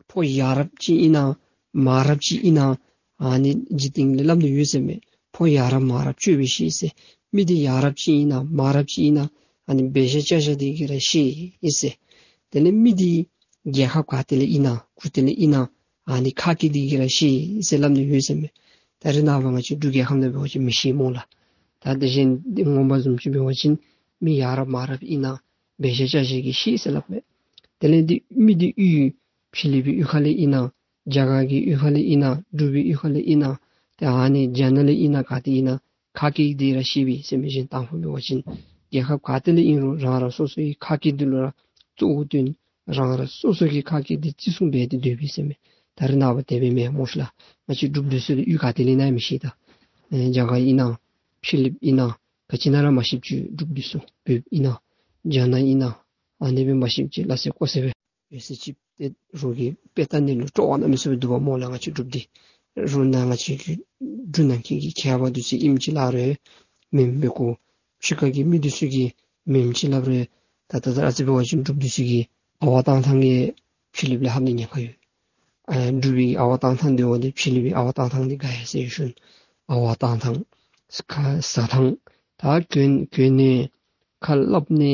ཕོ་ཡ་རབས་ཅིག་ཨིན་ན་མ་རབས་ཅིག་ཨིན་ན་ཨ་ནི་འཇིག་རྟེན་ལས་སླབ་ནི་ཡོད་ཟེར་མས། ཕོ་ཡ་རབས་མ་རབས་ཁྱོད་སྦེ་ཤེས་ཟེར། མི་འདི་ཡ་རབས་ཅིག་ཨིན་ན་མ་རབས་ཅིག་ཨིན་ན་ཨ་ནི་འབད་བཞག་བྱ་བཞག་འདི་གིས་ར་ཤེས་ཟེར། དེ་ལས་མི་འདི་རྒྱལ་ཁབ་ག་ཏེ་ལས་ཨིན་ན་གུ་ཏེ་ལས་ཨིན་ན་ཨ་ནི་ཁ་སྐད་འདི་གིས་ར་ཤེས་ཟེར་སླབ་ནི་ཡོད་ཟེར་མས། ད་རེས་ནངས་པ་ང་བཅས་འབྲུག་རྒྱལ་ཁབ་ནང་འབད་བ་ཅིན་མི་ཤེས་སྨོ་ལགས། ད་དེ་བཞིན་ངོ་མ་བཟུམ་ཅིག་འབད་བ་ཅིན་མི་ཡ་རབས་མ་རབས་ཨིན་ན་འབད་བཞག་བྱ་བཞག་གིས་ཤེས་ཟེར་སླབ་མས། དེ་ལས་འདི་མི་འདི་གཡུས་ཕྱི་གླིངཔ་གཡུས་ཁ་ལས་ཨིན་ན་རྒྱ་གར་གྱི་གཡུས་ཁ་ལས་ཨིན་ན་འབྲུག་པའི་གཡུས་ཁ་ལས་ཨིན་ན་ཏེ་ཨ་ནི་རྒྱ་ནག་ལས་ཨིན་ན་ག་ཏེ་ཨིན་ན་ཁ་སྐད་འདི་ར་ཤེས་པས་ཟེར་མི་བཞིན་དང་ཕུ་འབད་བ་ཅིན་རྒྱལ་ཁབ་ག་ཏེ་ལས་ཨིན་རུང་རང་རང་སོ་སོའི་ཁ་སྐད་འདི་ལུ་ར་གཙོ་བོ་བཏོན། རང་རང་སོ་སོ་གི་ཁ་སྐད་འདི་བརྩི་སྲུང་འབད་དེ་སྡོད་པས་ཟེར་མས། ད་རེས་ནངས་པ་དེ་སྦེ་མེན་སྨོ་ཤེས་ལགས། ང་བཅས་འབྲུགཔ་འདི་ཚུ་ལུ་གཡུས་ག་ཏེ་ལས་ཨིན་ན་མི་ཤེས་ད། ཨེ་རྒྱ་གར་ཨིན་ན་ཕྱི་གླིངཔ་ཨིན་ན་ག་ཅི་ནང་ར་མ་ཤེསཔ་ཅིག་འབྲུགཔ་འདི་ཚུ་བོདཔ་ཨིན་ན་རྒྱ་ནག་ཨིན་ན་ཨ་ནི་སྦེ་མ་ཤེསཔ་ཅིག་ལ་སེ་ཀོ་སེ་སྦེ་ཡོད་ཟེར་ཅིག་ཏེ་རོགས་ཀྱིས་དཔེ་ལྟ་ནི་ལུ་སྤྲོ་བ་གནམ་མེད་ས་མེད་འདུག་པ་སྨོ་ལགས། ང་བཅས་འབྲུགཔ་འདི་རོགས་ནཱ་ང་བཅས་ཀྱི་འབྲུག་ནང་གི་གི་མཁས་པ་འདི་ཚུ་ཨིནམ་ཅིག་སླབ་རུང་མེནམ་འབད་དགོ། ཕྱི་ཁ་གི་མི་འདི་ཚུ་གིས་མེནམ་ཅིག་སླབ་རུང་ད་ད་ད་ཨ་ཙི་འབད་བ་ཅིན་འབྲུགཔ་འདི་ཚུ་གི་ཨ་ཝ་བཏང་ཐངས་ཀྱིས་ཕྱི་གླིངཔ་ལས་ལྷབ་ནི་ཉེན་ཁ་ཡོད། ཨ་འབྲུག་པའི་ཨ་ཝ་བཏང་ཐངས་འདི་འོ་འདི་ཕྱི་གླིངཔ་ཨ་ཝ་བཏང་ཐངས་འདི་དགའ་ཡ་ཟེར་ཞུ་ནི། ཨ་ཝ་བཏང་ཐངས་ཁ་ཟ་ཐངས་ད་གྱོན་གྱོན་ནི་ཁ་སླབ་ནི་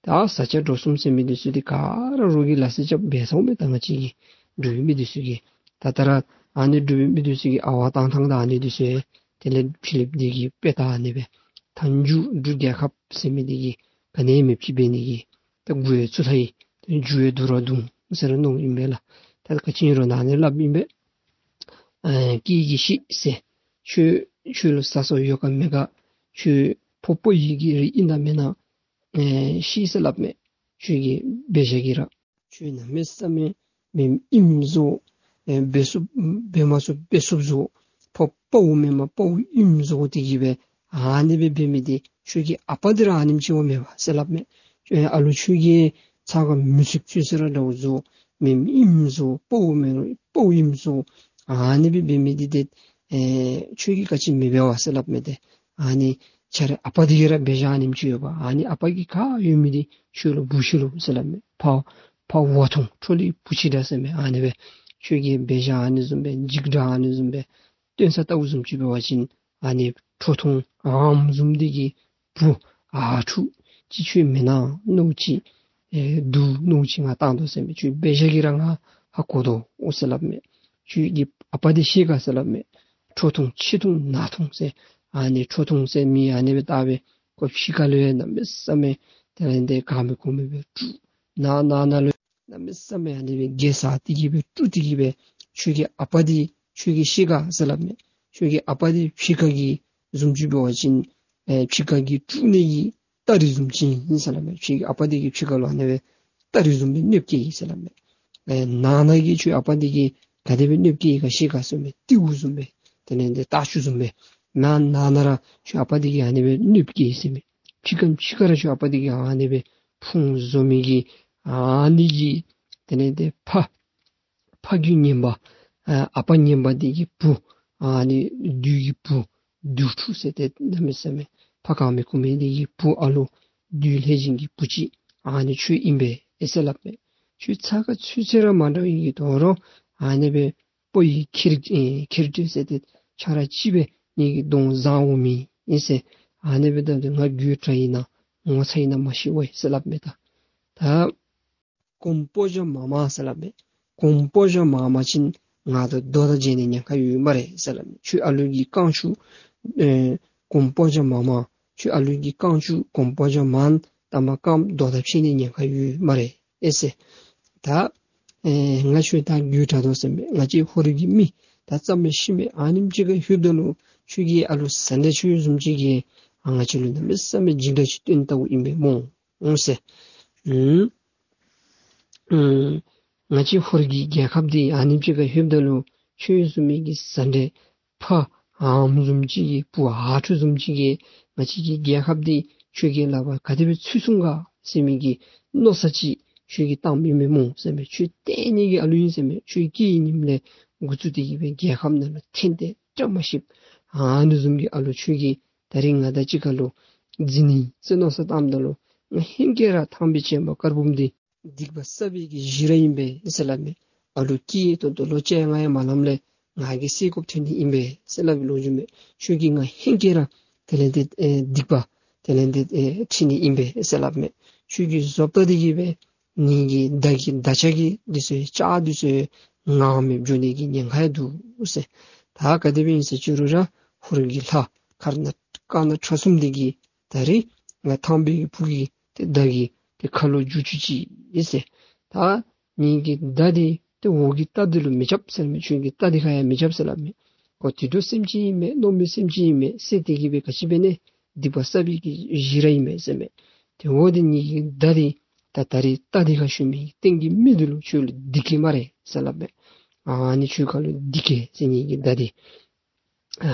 ད་ཟ་ཆས་འགྲོ་གསུམ་ཟེར་མི་འདི་ཚུ་འདི་ག་ར་རོགས་ཀྱིས་ལ་སེ་རྐྱབ་འབད་ཚརཝ་མས། ད་ང་བཅས་ཀྱི་འབྲུག་པའི་མི་འདི་ཚུ་གིས་ད་ད་ར་ཨ་ནི་འབྲུག་པའི་མི་འདི་ཚུ་གི་ཨ་ཝ་བཏང་ཐངས་ད་ཨ་ནི་འདི་ཚུ་དེ་ལས་ཕྱི་གླིངཔ་འདི་གིས་དཔེ་ད་ཨ་ནི་སྦེ་མཐའ་མཇུག་འབྲུག་རྒྱལ་ཁབ་ཟེར་མི་འདི་གིས་ག་ནི་མེདཔ་ཅིག་འབད་ནི་གི་ད་མགུ་ཡང་ཚུ་ཐ་ཡི་ད་མཇུག་ཡང་དུ་ར་བརྡུང་ཟེར་ར་མནོཝ་ཨིན་པས་ལགས། ད་ག་ཅི་ཨིན་རུང་ནཱ་ནི་སླབ་ཨིན་པས། ཨེ་སྐད་ཀྱིས་ཤེས་ཟེར། ཁྱོད་ཁྱོད་ལུ་ཟ་སྲོག་ཡོད་ག་མེད་ག། ཁྱོད་ཕོ་ཕོ་ཡི་གི་རིགས་ཨིན་ན་མེན་ན། ཨེ་ཤེས་ཟེར་སླབ་མས། ཁྱོད་ཀྱི་འབད་བཞག་གིས་ར་ཁྱོད་གནམ་མེད་ས་མེད་མེནམ་ཨིནམ་བཟོ། ཨེ་འབད་ཚུགསཔ་འབད་མ་ཚུགསཔ་འབད་ཚུགསཔ་བཟོ། ཕོ་དཔའ་བོ་མེནམ་དཔའ་བོ་ཨིནམ་བཟོ་དེ་གིས་སྦེ་ཨ་ནི་སྦེ་འབད་མི་འདི་ཁྱོད་ཀྱི་ཨ་པ་འདི་ར་ཨ་ནེམ་ཅིག་འོང་མས་པ་ཟེར་སླབ་མས། ཨེ་ཨ་ལུ་ཁྱོད་ཀྱིས་ཚ་ག་མི་ཚུགས་ཚུགས་ཟེར་ར་འདྲཝ་བཟོ། མེནམ་ཨིནམ་བཟོ། དཔའ་བོ་མེན་རུང་དཔའ་བོ་ཨིནམ་བཟོ། ཨ་ནི་སྦེ་འབད་མི་འདི་ཏེ་ཨེ་ཁྱོད་ཀྱིས་ག་ཅི་མི་འབད་བ་ཟེར་སླབ་མས་ཏེ། ཨ་ནི་ཁྱོད་རའི་ཨ་པ་འདི་གིས་ར་འབད་བཞག་ཨ་ནེམ་ཅིག་ཡོད་པ། ཨ་ནི་ཨ་པ་གི་ཁར་ཡོད་མི་འདི་ཁྱོད་ལུ་བུ་ཤི་ལོ་ཟེར་སླབ་མས། ཕ་ཕ་ཝ་ཐུང་ཁྲོ་ལི་བུ་ཆི་འདྲ་ཟེར་མས། ཨ་ནི་སྦེ་ཁྱོད་ཀྱིས་འབད་བཞག་ཨ་ནི་བཟུམ་སྦེ་འཇིགས་སྐྲག་ཨ་ནི་བཟུམ་སྦེ་སྟོན་ས་ལྟཝ་བཟུམ་ཅིག་འབད་བ་ཅིན་ཨ་ནི་ཁྲོ་ཐུང་ཨམ་བཟུམ་འདི་གི་བུ་ཨ་ཕྲུག་ཅིག་ཁྱོད་མེན་ན་མནོཝ་ཅིག་ཨེ་འདུག། མནོཝ་ཅིག་ང་བཏང་དོ་ཟེར་མས། ཁྱོད་འབད་བཞག་གིས་ར་ང་ཧ་གོ་དོ་འོ་ཟེར་སླབ་མས། ཁྱོད་ཀྱི་ཨ་པ་འདི་ཤེས་ག་ཟེར་སླབ་མས། ཁྲོ་ཐུང་ཆེ་ཐུང་ནག་ཐུང་ཟེར་ཨ་ནི་ཁྲོ་ཐུང་ཟེར་མི་ཨ་ནི་སྦེ་བཏགས་སྦེ་ཁོ་ཕྱི་ཁ་ལུ་ཡང་གནམ་མེད་ས་མེད་དེ་ལས་འདི་ག་མི་གོ་མི་སྦེ་དཀྲུགས། ནང་ནང་ན་ལུ་གནམ་མེད་ས་མེད་ཨ་ནི་སྦེ་གེ་སར་དེ་གིས་སྦེ་དཀྲུགས་དེ་གིས་སྦེ་ཁྱོད་ཀྱི་ཨ་པ་འདི་ཁྱོད་ཀྱིས་ཤེས་ག་ཟེར་སླབ་མས། ཁྱོད་ཀྱི་ཨ་པ་འདི་ཕྱི་ཁ་གི་བཟུམ་ཅིག་འབད་བ་ཅིན་ཨེ་ཕྱི་ཁ་གི་དཀྲུགས་ནི་གི་སྟ་རེ་བཟུམ་ཅིག་ཨིན་ཟེར་སླབ་མས། ཁྱོད་ཀྱི་ཨ་པ་འདི་གིས་ཕྱི་ཁ་ལུ་ཨ་ནི་སྦེ་སྟ་རེ་བཟུམ་སྦེ་གནོདཔ་བཀལ་ཡི་ཟེར་སླབ་མས། ཨེ་ནང་ན་གི་ཁྱོད་ཨ་པ་འདི་གིས་ག་དེ་སྦེ་གནོདཔ་བཀལ་ཡི་ག་ཤེས་ག་ཟེར་མས། ཏི་གུ་བཟུམ་སྦེ་དེ་ལས་འདི་ལྟག་ཆུ་བཟུམ་སྦེ་ནང་ནང་ན་ར་ཁྱོད་ཨ་པ་འདི་གིས་ཨ་ནི་སྦེ་གནོདཔ་བཀལ་ཡི་ཟེར་མས། ཕྱི་ཁ་ཕྱི་ཁ་ར་ཁྱོད་ཨ་པ་འདི་གིས་ཨ་ནི་སྦེ་ཕུང་བཟོ་མི་གི་ཨ་ནི་གི་དེ་ལས་འདི་ཕ་ཕ་རྒྱུད་ངན་པ་ཨ་ཨ་པ་ངན་པ་འདི་གི་བུ་ཨ་ནི་བདུད་ཀྱི་བུ་བདུད་ཕྲུག་ཟེར་ཏེ་གནམ་མེད་ས་མེད་ཕ་གང་མི་ཁོམ་མི་འདི་གི་བུ་ཨ་ལོ་བདུད་ལྷས་བྱིན་གྱི་བུ་ཅིག་ཨ་ནི་ཁྱོད་ཨིན་པས་ཨེ་ཟེར་སླབ་མས། ཁྱོད་ཚ་ཁ་ཚུན་ཚོད་ར་མ་འདྲཝ་ཨིན་གྱི་དོ་རུང་ཨ་ནི་སྦེ་སྤོ་ཡི་ཁྱེར་ཨེ་ཁྱེར་ཏེ་ཟེར་ཏེ་ཆ་ར་གཅིག་སྦེ་ངེ་གི་གདོང་བཟང་འོང་མི་ཨིན་ཟེར། ཨ་ནི་སྦེ་ད་ང་རྒྱུད་དྲག་ཨིན་ན་ངོ་ཚ་ཨིན་ན་མ་ཤེས་པས་ཟེར་སླབ་མས་ད། ད་གོམ་སྤོ་བྱ་མ་མང་ཟེར་སླབ་མས། གོམ་པ་རྒྱག་མ་མ་ཅིན་ང་དང་རྡོ་དང་མཇལ་ནི་ཉེན་ཁ་ཡོད་སྨ་རེ་ཟེར་སླབ་མས། ཁྱོད་ཨ་ལུ་གིས་རྐང་ཆུ་ཨེ་གོམ་པ་རྒྱག་མ་མ་ཁྱོད་ཨ་ལུ་གིས་རྐང་ཆུ་གོམ་པ་རྒྱག་མ་ན་ལྟ་མ་རྐངམ་རྡོ་དང་འཕྱད་ནི་ཉེན་ཁ་ཡོད་སྨ་རེ་ཨེ་ཟེར། ད་ཨེ་ང་ཁྱོད་ད་རྒོད་དྲགས་དོ་ཟེར་མས། ང་བཅས་ཧོར་གྱི་མི་ད་རྩ་མེད་ཤི་མེད་ཨ་ནེམ་ཅིག་ཁར་ལྷོདཔ་ད་ལུ་ཁྱོད་ཀྱིས་ཨ་ལུ་བཟའ་འདྲེ་ཁྱོད་བཟུམ་ཅིག་གིས་ཨ་ང་བཅས་ལུ་གནམ་མེད་ས་མེད་འཇིགས་སྐྲག་ཅིག་སྟོན་བལྟཝ་ཨིན་པས་སྨོ་ཟེར། ཨུམ་ཨུམ་ང་བཅས་ཧོར་གྱི་རྒྱལ་ཁབ་འདི་ཨ་ནེམ་ཅིག་ཁར་ལྷོདཔ་ད་ལུ་ཁྱོད་བཟུམ་མའི་གི་བཟའ་འདྲེ་ཕ་ཨམ་བཟུམ་ཅིག་གིས་བུ་ཨ་ཕྲུག་བཟུམ་ཅིག་གིས་ང་བཅས་ཀྱི་རྒྱལ་ཁབ་འདི་ཁྱོད་ཀྱི་ལག་པར་ག་དེ་སྦེ་ཚུད་སོང་ག་ཟེར་མི་གི་མནོ་བསམ་ཅིག་ཁྱོད་ཀྱིས་བཏངམ་ཨིན་མས་སྨོ་ཟེར་མས། ཁྱོད་ལྟས་ངན་གྱི་ཨ་ལུ་ཨིན་ཟེར་མས། ཁྱོད་སྐྱེས་ནིམ་ལས་འགོ་བཙུགས་ཏེ་གི་སྦེ་རྒྱལ་ཁབ་ནང་ལུ་འཐོན་ཏེ་བཀྲ་མ་ཤིསཔ་ཨ་ནི་བཟུམ་གྱི་ཨ་ལུ་ཁྱོད་ཀྱིས་ད་རིས་ང་དང་གཅིག་ཁར་ལུ་འཛིང་ནི་ཟེར་མནོ་བསམ་བཏངམ་ད་ལུ་ང་ཧེང་སྐལ་ར་ཐང་པའི་ཆེན་པོ་དཀར་འབུམ་འདི་སྡིག་པ་བསགས་པའི་གི་གཞི་ར་ཨིན་པས་ཟེར་སླབ་མས། ཨ་ལུ་སྐྱེས་ཏོག་ཏོ་ལོ་བཅོ་ལྔ་ཡང་མ་ལངམ་ལས་ང་གིས་བསད་དགོཔ་ཐོན་ནི་ཨིན་པས་ཟེར་སླབ་པའི་ལོ་རྒྱུས་མས། ཁྱོད་ཀྱིས་ང་ཧེང་སྐལ་ར་དེ་ལས་འདི་ཨེ་སྡིག་པ་དེ་ལས་འདི་ཨེ་འཁྲི་ནི་ཨིན་པས་ཟེར་སླབ་མས། ཁྱོད་ཀྱིས་བཟོ་ལྟ་འདི་གིས་སྦེ་ངེ་གི་མདའ་གི་མདའ་ཆ་གི་འདི་ཚུ་ལྕགས་འདི་ཚུ་ངར་མེདཔ་འགྱོ་ནི་གི་ཉེན་ཁ་ཡང་འདུག་ཟེར། ད་ག་དེ་སྦེ་ཨིན་ཟེར་ཅི་རུང་ར་ཧོར་གྱི་ལྷ་དཀར་ནག་དཀར་ནག་ཁྲ་གསུམ་འདི་གིས་ད་རིས་ང་ཐང་པའི་གི་བུ་གི་ཏེ་མདའ་གི་ཏེ་ཁ་ལུ་འཇུ་བཅུག་ཅི་ཨིན་ཟེར། ད་ངེ་གི་མདའ་འདི་ཏེ་འོག་གི་རྟ་འདི་ལུ་མི་རྐྱབ་ཟེར་མས། ཁྱོད་ཀྱི་རྟ་འདི་ཁར་ཡང་མི་རྐྱབ་ཟེར་སླབ་མས། ཁོ་དུད་འགྲོ་སེམས་ཅན་ཨིན་མས། གནོད་མེད་སེམས་ཅན་ཨིན་མས། བསད་དེ་གི་སྦེ་ག་ཅི་འབད་ནི། སྡིག་པ་བསགས་པའི་གི་གཞི་ར་ཨིན་མས་ཟེར་མས། དེ་འོ་འདི་ངེ་གི་མདའ་འདི་ད་ད་རིས་རྟ་འདི་ཁར་ཞོན་མི་སྟེང་གི་མི་འདི་ལུ་ཁྱོད་ལུ་སྡིག་གེ་སྨ་རེ་ཟེར་སླབ་མས། ཨ་ནི་ཁྱོད་ཁ་ལུ་སྡིག་གེ་ཟེར་ངེ་གི་མདའ་འདི། ཨ་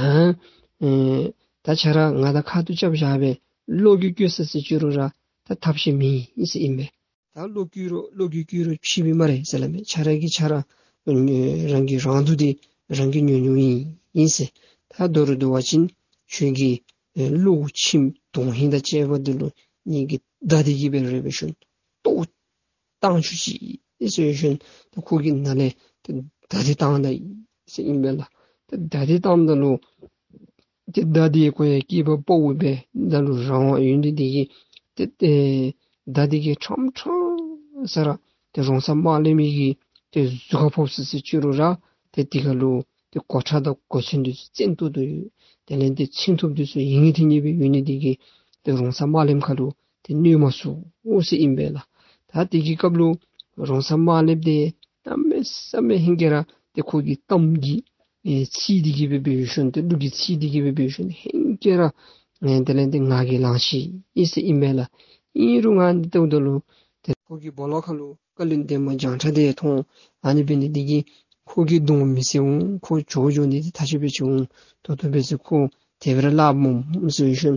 ཨེ་ད་ཁྱོད་ར་ང་དང་ཁ་ཐུག་རྐྱབ་བཞག་སྦེ་བློ་འགྱོད་སྐྱེ་ས་ཟེར་ཅི་རུང་ར་ད་ཐབས་ཤེས་མེད་ཟེར་ཨིན་པས། ད་བློ་འགྱོད་རུང་བློ་འགྱོད་འགྱོད་རུང་ཕྱིར་མི་སྨ་རེ་ཟེར་སླབ་མས། ཁྱོད་ར་གིས་ཁྱོད་ར་ཨེ་རང་གི་རང་སྡུག་འདི་རང་གིས་ཉོ་ཉོཝ་ཨིན་ཨིན་ཟེར། ད་མདོར་བསྡུ་བ་ཅིན་ཁྱོད་ཀྱི་ཨེ་བློ་ཁྱིམ་དོན་ཧིང་དང་བཅས་པ་འདི་ལུ་ངེ་གི་མདའ་འདི་གིས་སྦེ་རེ་སྦེ་ཞིན་ཏོག་བཏང་བཅུག་ཅིག་ཟེར་ཞིན་ད་ཁོ་གི་ནང་ལས་ཏེ་མདའ་འདི་བཏང་ད་ཡི་ཟེར་ཨིན་པས་ལགས། ཏེ་མདའ་འདི་བཏངམ་ད་ལུ་ཏེ་མདའ་འདི་ཁོ་ཡང་སྐྱེས་པ་ཕོ་བོ་སྦེ་མདའ་ལུ་རང་དབང་ཡོད་ནི་འདི་གིས་ཏེ་ཏེ་མདའ་འདི་གིས་ཕྲང་ཕྲང་ས་ར་ཏེ་རོང་ཚ་དམར་ལེབ་མི་གི་ཏེ་གཟུགས་ཁར་ཕོག་སོ་ཟེར་ཅི་རུང་ར་ཏེ་འདི་ཁ་ལུ་ཏེ་གོ་ཁྲབ་དང་གོ་མཚོན་འདི་ཚུ་བཙན་ཏོག་ཏོ་ཡོད། དེ་ལས་ཏེ་མཚོན་ཐུབ་འདི་ཚུ་ཡིན་ངེས་ཐིང་ངེས་སྦེ་ཡོད་ནི་འདི་གིས་ཏེ་རོང་ཚ་དམར་ལེབ་ཁ་ལུ་ཏེ་གནོད་མ་ཚུགས་འོང་ཟེར་ཨིན་པས་ལགས། ད་དེ་གི་སྐབས་ལུ་རོང་ཚ་དམར་ལེབ་འདི་གནམ་མེད་ས་མེད་ཧིང་གིས་ར་ཏེ་ཁོ་གི་གཏམ་གྱི་ཨེ་ཚིག་འདི་གིས་སྦེ་འབད་ཞིན་ཏེ་གླུ་གི་ཚིག་འདི་གིས་སྦེ་འབད་ཞིན་ཧིང་གིས་ར་ཨེ་དེ་ལས་ཏེ་ངག་གིས་ལང་ཤི་ཨིན་ཟེར་ཨིན་པས་ལགས། ཨིན་རུང་ང་འདི་ལྟཝ་ད་ལུ་ཏེ་ཁོ་གི་སྦོ་ལོགས་ཁ་ལུ་བཀའ་བློན་འདན་མ་བྱང་ཁྲ་འདི་མཐོང་། ཨ་ནི་འབད་ནི་འདི་གིས་ཁོ་གིས་གདོང་མི་ཟ་འོང་། ཁོ་བྱོག་འགྱོ་ནི་འདི་ཐག་ཆོད་སྦེ་ཆི་འོང་། ད་ལྟོ་འབད་ཟེར་ཁོ་དེ་སྦེ་ར་སླབ་སྨོ་ཟེར་ཞིན་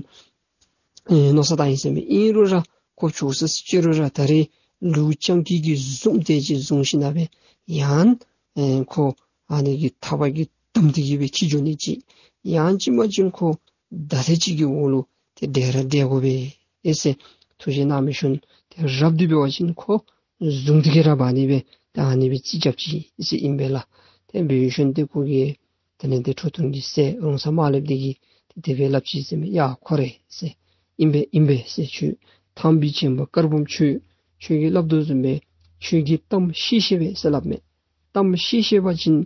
ཨེ་མནོ་བསམ་བཏང་ཡི་ཟེར་མས། ཨིན་རུང་ར་ཁོ་བྱོག་སོ་ཟེར་ཅི་རུང་ར་ད་རིས་ལུག་སྤྱང་ཀི་གིས་བཟུང་དེ་ཅིག་བཟུང་ཞིན་ན་སྦེ་ཡང་ཨེ་ཁོ་ཨ་ནི་གི་ཐག་པ་གིས་བསྡམས་ཏེ་གི་སྦེ་འཁྱིད་འགྱོ་ནི་ཅིག། ཡང་ཅིན་མ་ཅིན་ཁོ་མདའ་དེ་ཅིག་གི་འོག་ལུ་ཏེ་བསྒྲིལ་ར་བསྒྲིལ་དགོ་པས་ཨེ་ཟེར་ཐུགས་བཞེད་གནང་མི་ཞིན་ཏེ་རབ་འདི་འབད་བ་ཅིན་ཁོ་བཟུང་སྟེ་གི་ར་འབག་ནི་སྦེ་ད་ཨ་ནི་སྦེ་རྩིས་རྐྱབ་ཅི་ཟེར་ཨིན་པས་ལགས། དེ་འབད་ཞིན་ཏེ་ཁོ་གིས་དེ་ལས་ཏེ་ཁྲོ་ཐུང་གི་སྲས་རོང་ཚ་དམར་ལེབ་འདི་གིས་ཏེ་དེ་སྦེ་སླབ་ཅི་ཟེར་མས། ཡ་ཁོ་རེ་ཟེར། ཨིན་པས་ཨིན་པས་ཟེར། ཁྱོད་ཐང་པའི་ཆེན་པོ་དཀར་འབུམ་ཁྱོད་ཁྱོད་ཀྱིས་སླབ་དོ་བཟུམ་སྦེ་ཁྱོད་ཀྱིས་གཏམ་ཤེས་ཤེས་པས་ཟེར་སླབ་མས། གཏམ་ཤེས་ཤེས་པ་ཅིན་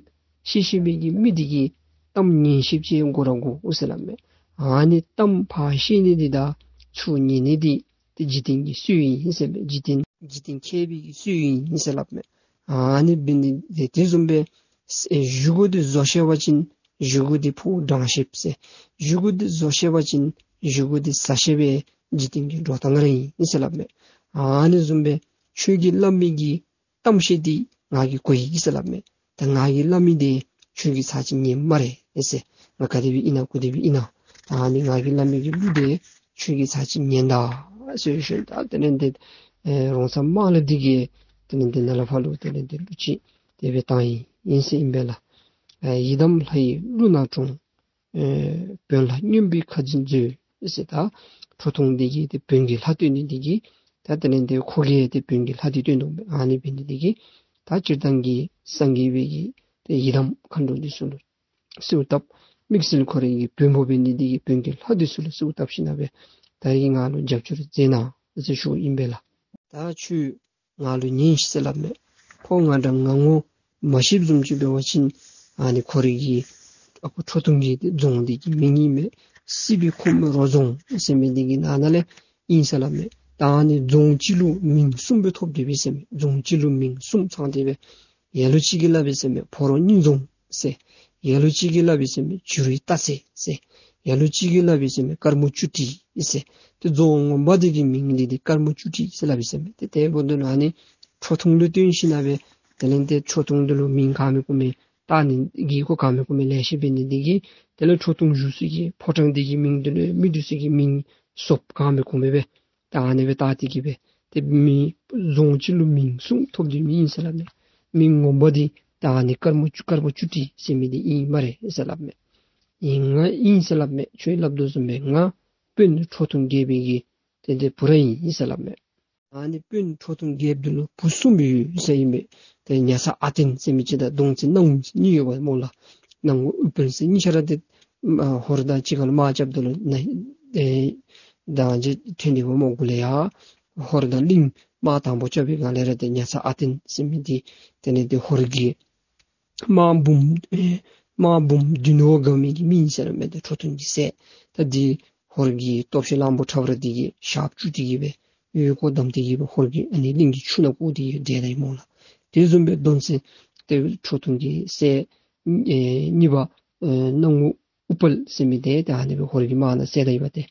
ཤེས་ཤེས་པའི་གི་མི་འདི་གིས་གཏམ་ཉན་ཤེསཔ་ཅིག་དགོ་ར་དགོ་འོང་ཟེར་སླབ་མས། ཨ་ནི་གཏམ་ཕར་བཤད་ནི་འདི་དང་ཚུར་ཉན་ནི་འདི་ཏེ་འཇིག་རྟེན་གྱི་སྲོལ་ཨིན་ཟེར་མས། འཇིག་རྟེན་འཇིག་རྟེན་མཁས་པའི་གི་སྲོལ་ཨིན་ཟེར་སླབ་མས། ཨ་ནི་འབད་ནི་དེ་དེ་བཟུམ་སྦེ་ཨེ་བཞེས་སྒོ་འདི་བཟོ་ཤེས་པ་ཅིན་བཞེས་སྒོ་འདི་ཕོཝ་དྲང་ཤེསཔ་ཟེར། བཞེས་སྒོ་འདི་བཟོ་ཤེས་པ་ཅིན་བཞེས་སྒོ་འདི་ཟ་ཤེས་པའི་འཇིག་རྟེན་གྱི་འགྲོ་སྟངས་ར་ཨིན་ཟེར་སླབ་མས། ཨ་ནི་བཟུམ་སྦེ་ཁྱོད་ཀྱིས་སླབ་མི་གི་གཏམ་བཤད་འདི་ང་གིས་གོ་ཡི་ཟེར་སླབ་མས། ད་ང་གིས་སླབ་མི་འདི་ཁྱོད་ཀྱིས་ཚར་གཅིག་ཉན་སྨ་རེ་ཨེ་ཟེར། ང་ག་དེ་སྦེ་ཨིན་ན་གུ་དེ་སྦེ་ཨིན་ན། ད་ཨ་ནི་ང་གིས་སླབ་མི་གི་གླུ་འདི་ཁྱོད་ཀྱིས་ཚར་གཅིག་ཉན་ད་ཟེར་ཞིན་ད་དེ་ལས་ཏེ་ཨེ་རོང་ཚ་དམར་ལེབ་འདི་གིས་དེ་ལས་ཏེ་ནཱ་ལས་ཕར་ལུ་དེ་ལས་ཏེ་གླུ་ཅིག་དེ་སྦེ་བཏང་ཡི་ཨིན་ཟེར་ཨིན་པས་ལགས། ཨེ་ཡི་དམ་ལྷ་ཡི་གླུ་ནག་འཁྲུངས། ཨེ་བོན་ལྷ་སྨྱོན་པའི་ཁ་འཛིན་མཛོད་ཟེར། ད་ཁྲོ་ཐུང་འདི་གིས་ཏེ་བོན་གྱི་ལྷ་བསྟོད་ནི་འདི་གིས་ད་དེ་ལས་ཏེ་ཁོ་གིས་ཏེ་བོན་གྱི་ལྷ་འདི་བསྟོད་དོ་མས། ཨ་ནི་འབད་ནི་འདི་གིས་ད་སྤྱིར་བཏང་གི་སངས་རྒྱས་པའི་གི་ཏེ་ཡི་དམ་མཁའ་འགྲོ་འདི་ཚུ་ལུ་གསོལཝ་བཏབ། དམིགས་བསལ་ཁོ་རའི་གི་བོན་པོ་འབད་ནི་འདི་གིས་བོན་གྱི་ལྷ་འདི་ཚུ་ལུ་གསོལཝ་བཏབ་ཞིན་ན་སྦེ་ད་རིས་ང་ལུ་རྒྱབ་སྐྱོར་མཛད་གནང་ཟེར་ཞུཝ་ཨིན་པས་ལགས། ད་ཁྱོད་ང་ལུ་ཉན་ཤིག་ཟེར་སླབ་མས། ཕོ་ང་དང་ང་ངོ་མ་ཤེསཔ་བཟུམ་ཅིག་འབད་བ་ཅིན་ཨ་ནི་ཁོ་རའི་གི་ཨ་ཁུ་ཁྲོ་ཐུང་གི་རྫོང་འདི་གི་མིང་ཨིན་མས། སྲིད་པའི་ཁོངམ་རོ་རྫོང་ཟེར་མི་འདི་གི་ནང་ན་ལས་ཨིན་ཟེར་སླབ་མས། ད་ཨ་ནི་རྫོང་གཅིག་ལུ་མིང་གསུམ་སྦེ་ཐོབ་སྟེ་སྦེ་ཟེར་མས། རྫོང་གཅིག་ལུ་མིང་གསུམ་ཚང་སྟེ་སྦེ། ལ་ལུ་ཅིག་གིས་སླབ་པས་ཟེར་མས་ཕོ་རོག་སྙིང་རྫོང་ཟེར། ལ་ལུ་ཅིག་གིས་སླབ་པས་ཟེར་མས་བྱུ་རུའི་རྟ་རྩེ་ཟེར། ལ་ལུ་ཅིག་གིས་སླབ་པས་ཟེར་མས་དཀར་མོ་བཅུ་དྲིལ་ཟེར། ཏེ་རྫོང་ངོ་མ་འདི་གི་མིང་འདི་འདི་དཀར་མོ་བཅུ་དྲིལ་ཟེར་སླབ་པས་ཟེར་མས། ཏེ་དེ་འབདཝ་ད་ལུ་ཨ་ནི་ཁྲོ་ཐུང་ལུ་བརྟེན་ཞིན་ན་སྦེ་དེ་ལས་ཏེ་ཁྲོ་ཐུང་འདི་ལུ་མིང་ག་མེད་གོ་མེད་བཏགས་ནི་གི་ཁོ་ག་མེད་གོ་མེད་ལེ་ཤ་འབད་ནི་འདི་གིས་དེ་ལས་ཁྲོ་ཐུང་བཞུགས་ས་གི་ཕོ་བྲང་འདི་གི་མིང་འདི་ལུ་མི་འདུག་ས་གི་མིང་བཟོཔ་ག་མེད་གོ་མེད་སྦེ་ད་ཨ་ནི་སྦེ་བཏགས་ཏེ་གི་སྦེ་ཏེ་མི་རྫོང་གཅིག་ལུ་མིང་གསུམ་ཐོབ་སྟེ་མི་ཨིན་ཟེར་སླབ་མས། མིང་ངོ་མ་འདི་ད་ཨ་ནི་དཀར་མོ་བཅུ་དཀར་པོ་བཅུ་དྲིལ་ཟེར་མི་འདི་ཨིན་སྨ་རེ་ཟེར་སླབ་མས། ཨིན་ང་ཨིན་ཟེར་སླབ་མས། ཁྱོད་སླབ་དོ་བཟུམ་སྦེ་ང་དཔོན་ཁྲོ་ཐུང་རྒྱལ་པོའི་གི་ཏེ་ཏེ་བུ་ར་ཨིན་ཟེར་སླབ་མས། ཨ་ནི་དཔོན་ཁྲོ་ཐུང་རྒྱལཔོ་འདི་ལུ་བུ་གསུམ་ཡོད་ཟེར་ཨིན་པས། ཏེ་ཉ་ཚ་ཨ་བརྟན་ཟེར་མི་ཅིག་དང་གདོང་ཅན་སྣང་ངུ་གཉིས་ཡོདཔ་སྨོ་ལགས། སྣང་ངུ་ཨུཏྤལ་ཟེར་གཉིས་ཆ་ར་ཏེ་ཨ་ཧོར་དང་གཅིག་ཁར་ལུ་དམག་རྐྱབ་ད་ལུ་ནཱ་ཨེ་ད་ཅི་ཐོན་ནི་སྦེ་སྨོ། གུ་ལས་ཡར་ཧོར་དང་གླིང་དམག་དང་པོ་རྐྱབ་པའི་སྒང་ལས་ར་ཏེ་ཉ་ཚ་ཨ་བརྟན་ཟེར་མི་འདི་དེ་ལས་ཏེ་ཧོར་གྱི་དམག་འབུམ་ཨེ་དམག་འབུམ་བདུན་འོག་འགེབས་མི་གི་མི་ཨིན་ཟེར་སླབ་མས། ཏེ་ཁྲོ་ཐུང་གི་སྲས། ད་འདི་ཧོར་གྱི་སྟོབས་ཤུགས་གླང་པོ་ཁྲ་བོ་ར་འདི་གིས་ཞག་བཅུ་དེ་གི་སྦེ་འོད་ཀོ་བསྡམས་ཏེ་གི་སྦེ་ཧོར་གྱི་ཨ་ནི་གླིང་གི་ཆུ་ནང་བཀོ་སྟེ་གི་སྦེ་བསྡད་ད་ཡི་སྨོ་ལགས། དེ་བཟུམ་སྦེ་གདོང་ཅན་ཏེ་ཁྲོ་ཐུང་གི་སྲས་ཨེ་གཉིས་པ་ཨེ་སྣང་ངུ་ཨུཏྤལ་ཟེར་མི་འདི་ཏེ་ཨ་ནི་སྦེ་ཧོར་གྱི་དམག་ནང་བསད་ད་ཡི་པ་ཏེ།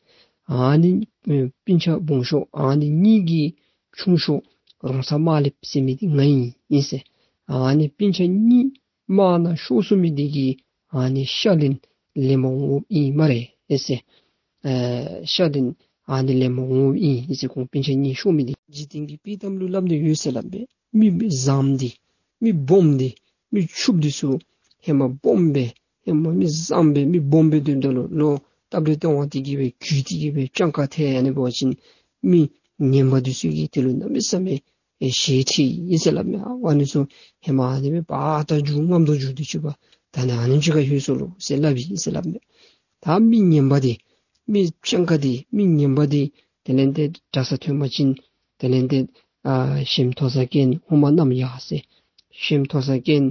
ཨ་ནི་ཨེ་སྤུན་ཆ་སྦོམ་ཤོས་ཨ་ནི་གཉིས་ཀྱི་ཆུང་ཤོས་རོང་ཚ་དམར་ལེབ་ཟེར་མི་འདི་ང་ཨིན་ཨིན་ཟེར། ཨ་ནི་སྤུན་ཆ་གཉིས་དམག་ནང་ཤོར་སོང་མི་འདི་གིས་ཨ་ནི་ཤ་ལན་ལེན་པར་འོངམ་ཨིན་སྨ་རེ་ཨེ་ཟེར། ཨེ་ཤ་ལན་ཨ་ནི་ལེན་པར་འོངམ་ཨིན་ཨེ་ཟེར། ཁོང་སྤུན་ཆ་གཉིས་ཤོར་མི་འདི་འཇིག་རྟེན་གྱི་དཔྱེ་གཏམ་ལུ་སླབ་ནི་ཡོད་ཟེར་སླབ་མས། མི་མི་བཟངམ་འདི་མི་སྦོམ་འདི་མི་ཕྱུགཔོ་འདི་ཚུ་ཧེ་མ་སྦོམ་སྦེ་ཧེ་མ་མི་བཟངམ་སྦེ་མི་སྦོམ་སྦེ་སྡོདཔ་ད་ལུ་ལོ་སྟབས་ལེགས་ཏེ་འོང་སྟེ་གི་སྦེ་རྒུད་དེ་གི་སྦེ་སྤྱང་ཀ་ཐལ། ཨ་ནི་འབད་བ་ཅིན་མི་ངན་པ་འདི་ཚུ་གིས་དེ་ལུ་གནམ་མེད་ས་མེད་ཨེ་ཞེ་ཁྲེལ་ཡི་ཟེར་སླབ་མས། ཨ་ནི་ཚུ་ཧེ་མ་ཨ་ནི་སྦེ་བར་ད་འགྱོ་རྔམ་དུ་འགྱོ་སྟེ་ཅིག་པ་ད་ནི་ཨ་ནི་ཅིག་ཁར་ལྷོད་སོ་ལོ་ཟེར་སླབ་ཡི་ཟེར་སླབ་མས། ད་མི་ངན་པ་འདི་མི་སྤྱང་ཀ་འདི་མི་ངན་པ་འདི་དེ་ལས་ཏེ་དགྲ་ས་ཐོན་པ་ཅིན་དེ་ལས་ཏེ་ཨ་ཞིམ་མཐོ་ས་སྐྱོན་ཧུ་མ་གནམ་ཡག་ཟེར། ཞིམ་མཐོ་ས་སྐྱོན་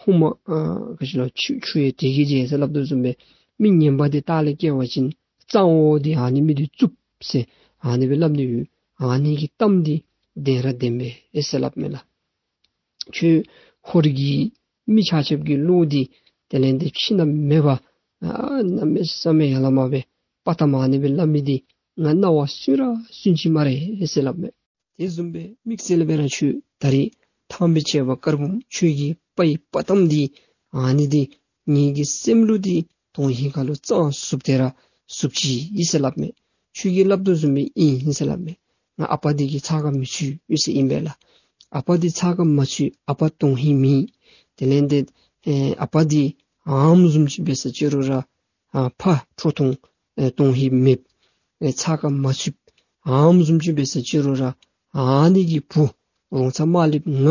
ཧུ་མ་ཨ་ག་ཅི་ལོ་ཆུ་ཆུ་ཡང་དྲི་གིས་བརྗེ་ཟེར་སླབ་དོ་བཟུམ་སྦེ་མི་ངན་པ་འདི་ལྟག་ལས་སྐྱེ་བ་ཅིན་གཙང་བོ་འདི་ཨ་ནི་མི་འདི་རྩུབ་ཟེར་ཨ་ནི་སྦེ་སླབ་ནི་ཡོད། ཨ་ནི་གི་གཏམ་འདི་བདེན་ར་བདེན་པས་ཨེ་ཟེར་སླབ་མས་ལགས། ཁྱོད་ཧོར་གྱི་མི་ཆ་ཁྱབ་ཀྱི་བློ་འདི་དེ་ལས་ཏེ་ཕྱི་ནང་མེད་པར་ཨ་གནམ་མེད་ས་མེད་ཡ་ལ་མ་སྦེ་དཔའ་གཏམ་ཨ་ནི་སྦེ་སླབ་མི་འདི་ང་རྣ་བ་སུན་ར་སུན་ཅི་སྨ་རེ་ཨེ་ཟེར་སླབ་མས། དེ་བཟུམ་སྦེ་དམིགས་བསལ་སྦེ་ར་ཁྱོད་ད་རིས་ཐང་པའི་བྱེ་བ་དཀར་འབུམ་ཁྱོད་ཀྱི་དཔའ་ཡི་དཔའ་གཏམ་འདི་ཨ་ནི་འདི་ངེ་གི་སེམས་ལུ་འདི་དོན་ཧིང་ཁ་ལུ་གཙང་བཙུགས་ཏེ་ར་བཙུགས་ཅི་ཨིན་ཟེར་སླབ་མས། ཁྱོད་ཀྱིས་སླབ་དོ་བཟུམ་སྦེ་ཨིན་ཨིན་ཟེར་སླབ་མས། ང་ཨ་པ་འདི་གི་ཚ་ཁ་མི་ཚུད་ཨིན་ཟེར་ཨིན་པས་ལགས། ཨ་པ་འདི་ཚ་ཁ་མ་ཚུད། ཨ་པ་དོན་ཧིང་མེད། དེ་ལས་ཏེ་ཨེ་ཨ་པ་འདི་ཨམ་བཟུམ་ཅིག་འབད་ས་ཅི་རུང་ར་ཨ་ཕ་ཁྲོ་ཐུང་ཨེ་དོན་ཧིང་མེདཔ་ཨེ་ཚ་ཁ་མ་ཚུདཔ་ཨམ་བཟུམ་ཅིག་འབད་ས་ཅི་རུང་ར་ཨ་ནི་གི་བུ་རོང་ཚ་དམར་ལེབ་ང་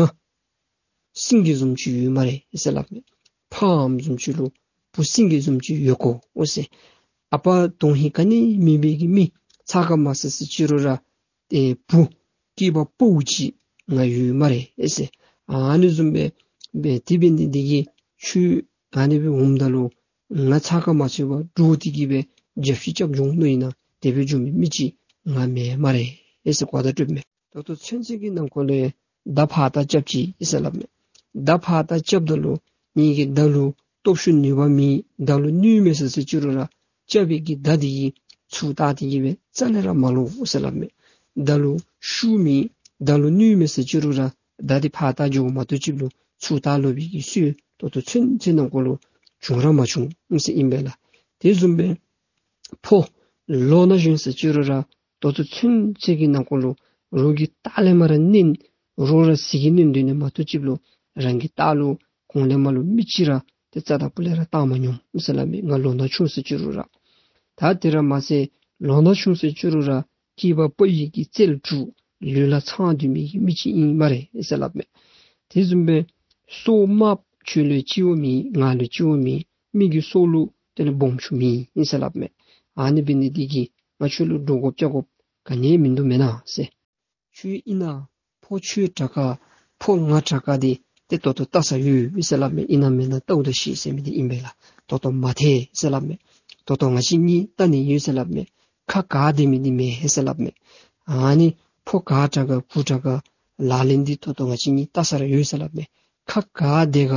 སེང་གེ་བཟུམ་ཅིག་ཡོད་སྨ་རེ་ཟེར་སླབ་མས། ཕ་ཨམ་བཟུམ་ཅིག་ལུ་བུ་སེང་གེ་བཟུམ་ཅིག་ཡོད་གོ་འོ་ཟེར། ཨ་པ་དོན་ཧིང་ག་ནི་མེད་པའི་གི་མི་ཚ་ཁ་མ་ཟ་ས་ཅི་རུང་ར་ཏེ་བུ་སྐྱེས་པ་ཕོ་ཅིག་ང་ཡོད་སྨ་རེ་ཨེ་ཟེར། ཨ་ནི་བཟུམ་སྦེ་སྦེ་དེ་འབད་ནི་འདི་གིས་ཁྱོད་ཨ་ནི་སྦེ་འོངམ་ད་ལུ་ང་ཚ་ཁ་མ་ཚུད་པར་འདྲོག་སྟེ་གི་སྦེ་རྒྱབ་བཤུད་རྐྱབ་འགྱོ་འོང་མནོ་ཡི་ན་དེ་སྦེ་འགྱོ་མི་མི་ཅིག་ང་མེན་སྨ་རེ་ཨེ་ཟེར་གོ་བརྡ་སྤྲོདཔ་མས། ད་ལྟོ་ཚུན་ཚོད་ཀྱི་ནང་འཁོད་ལས་མདའ་ཕར་ལྟ་རྐྱབ་ཅི་ཨེ་ཟེར་སླབ་མས། མདའ་ཕར་ལྟ་རྐྱབ་ད་ལུ་ངེ་གི་མདའ་ལུ་སྟོབས་ཤུགས་ནུས་པ་མེད། མདའ་ལུ་སྣུན་མེད་ཟེར་ས་ཅི་རུང་ར་རྐྱབ་པའི་གི་མདའ་འདི་གིས་ཚུར་བལྟ་སྟེ་གི་སྦེ་རྩ་ལས་ར་མ་ལོག་ཟེར་སླབ་མས། མདའ་ལུ་ཤུགས་མེད། མདའ་ལུ་སྣུན་མེད་ཟེར་ཅི་རུང་ར་མདའ་འདི་ཕར་ལྟ་འགྱོ་མ་གཏོགས་ཅིག་ལུ་ཚུར་བལྟ་ལོང་བའི་གི་སྲོལ་ད་ལྟོ་ཚུན་ཚོད་ནང་འཁོད་ལུ་བྱུང་ར་མ་བྱུང་ཟེར་ཨིན་པས་ལགས། དེ་བཟུམ་སྦེ་ཕོ་ལོ་ན་གཞོན་ཟེར་ཅི་རུང་ར་ད་ལྟོ་ཚུན་ཚོད་ཀྱི་ནང་འཁོད་ལུ་རོགས་ཀྱི་ལྟག་ལས་མར་མནན་རོགས་ར་ཟིལ་གྱིས་མནན་སྡོད་ནི་མ་གཏོགས་ཅིག་ལུ་རང་གི་ལྟག་ལུ་གོང་ལས་མར་ལུ་མི་ཅིག་ར་ཏེ་རྩ་དང་པོ་ལས་ར་བཏང་མ་མྱོང་ཟེར་སླབ་མས། ང་ལོ་ན་ཆུང་ཟེར་ཅི་རུང་ར། ད་དེ་ར་མ་ཚད་ལོ་ན་ཆུང་ཟེར་ཅི་རུང་ར་སྐྱེས་པ་ཕོ་ཡི་གི་རྩལ་དྲུག་ལུས་ལ་ཚང་སྡོད་མི་གི་མི་ཅིག་ཨིན་སྨ་རེ་ཟེར་སླབ་མས། དེ་བཟུམ་སྦེ་སྲོག་དམརཔོ་ཁྱོད་ལུ་སྐྱིད་པོ་མེད། ང་ལུ་སྐྱིད་པོ་མེད། མི་གི་སྲོག་ལུ་དེ་ལས་སྦོམ་ཆུང་མེད་ཨིན་ཟེར་སླབ་མས། ཨ་ནི་འབད་ནི་འདི་གིས་ང་ཁྱོད་ལུ་འདྲོག་དགོཔ་སྐྱབས་དགོཔ་ག་ནི་ཡང་མིན་འདུག་མེན་ན་ཟེར། ཁྱོད་ཨིན་ན་ཕོ་ཁྱོད་དྲག་ཁ་ ཕོ་ང་དྲག་ག་འདི་ཏེ་ད་ལྟོ་བལྟ་ས་ཡོད་ཟེར་སླབ་མས། ཨིན་ན་མེན་ན་བལྟཝ་ད་ཤེས་ཟེར་མི་འདི་ཨིན་པས་ལགས། ད་ལྟོ་མ་ཐལ་ཟེར་སླབ་མས། ད་ལྟོ་ང་བཅས་གཉིས་བལྟ་ནི་ཡོད་ཟེར་སླབ་མས། ཁ་ག་དེ་མི་འདི་མེད་ཟེར་སླབ་མས། ཨ་ནི་ཕོ་ག་དྲག་ག་གུ་དྲག་ག་ལག་ལེན་འདི་ད་ལྟོ་ང་བཅས་གཉིས་བལྟ་ས་ར་ཡོད་ཟེར་སླབ་མས། ཁ་ག་དེ་ག་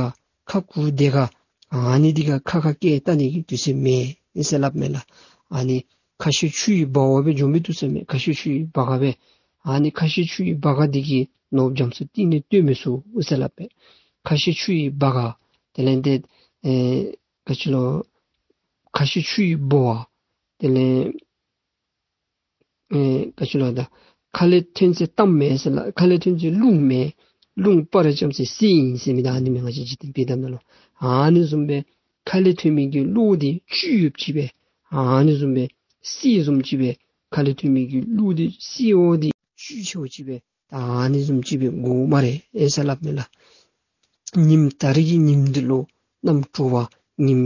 ཁ་གུ་དེ་ག་ཨ་ནི་འདི་ག་ཁ་ག་སྐད་བལྟ་ནི་གི་དུས་ཚོད་མེད་ཟེར་སླབ་མས་ལགས། ཨ་ནི་ཁ་ཤས་ཆུ་ཡི་སྦ་བ་སྦེ་འགྱོ་མི་འདུག་ཟེར་མས། ཁ་ཤས་ཆུ་ཡི་སྦ་ག་སྦེ། ཨ་ནི་ཁ་ཤས་ཆུ་ཡི་སྦ་ག་འདི་གིས་ནོར་བུ་རྒྱ་མཚོ་གཏིང་ནས་བཏོན་མི་ཚུགས་ཟེར་སླབ་མས། ཁ་ཤས་ཆུ་ཡི་སྦ་ག་དེ་ལས་ཏེ་ཨེ་ག་ཅི་ལོ་ཁ་ཤས་ཆུ་ཡི་སྦོ་བ་དེ་ལས་ཨེ་ག་ཅི་ལོ་ད་ཁ་ལས་ཐོན་ཚེ་གཏམ་མེད་ཟེར་སླབ། ཁ་ལས་ཐོན་ཚེ་རླུང་མེད། རླུང་སྤར་ར་རྐྱབ་ཚེ་བསིལ་ཨིན་ཟེར་མི་ད་ཨ་ནི་མས། ང་བཅས་འཇིག་རྟེན་དཔྱེ་གཏམ་ནང་ལུ་ཨ་ནི་བཟུམ་སྦེ་ཁ་ལས་ཐོན་མི་གི་གླུ་འདི་བཅུད་ཡོདཔ་ཅིག་སྦེ་ཨ་ནི་བཟུམ་སྦེ་བསིལ་བཟུམ་ཅིག་སྦེ་ཁ་ལས་ཐོན་མི་གི་གླུ་འདི་བསིལ་བ་འདི་བཅུད་ཆེཝ་ཅིག་སྦེ་ད་ཨ་ནི་བཟུམ་ཅིག་སྦེ་དགོ་སྨ་རེ་ཨེ་ཟེར་སླབ་མས་ལགས། ཉིམ་ད་རིས་ཀྱི་ཉིམ་འདི་ལུ་གནམ་དྲོ་པ་ཉིམ་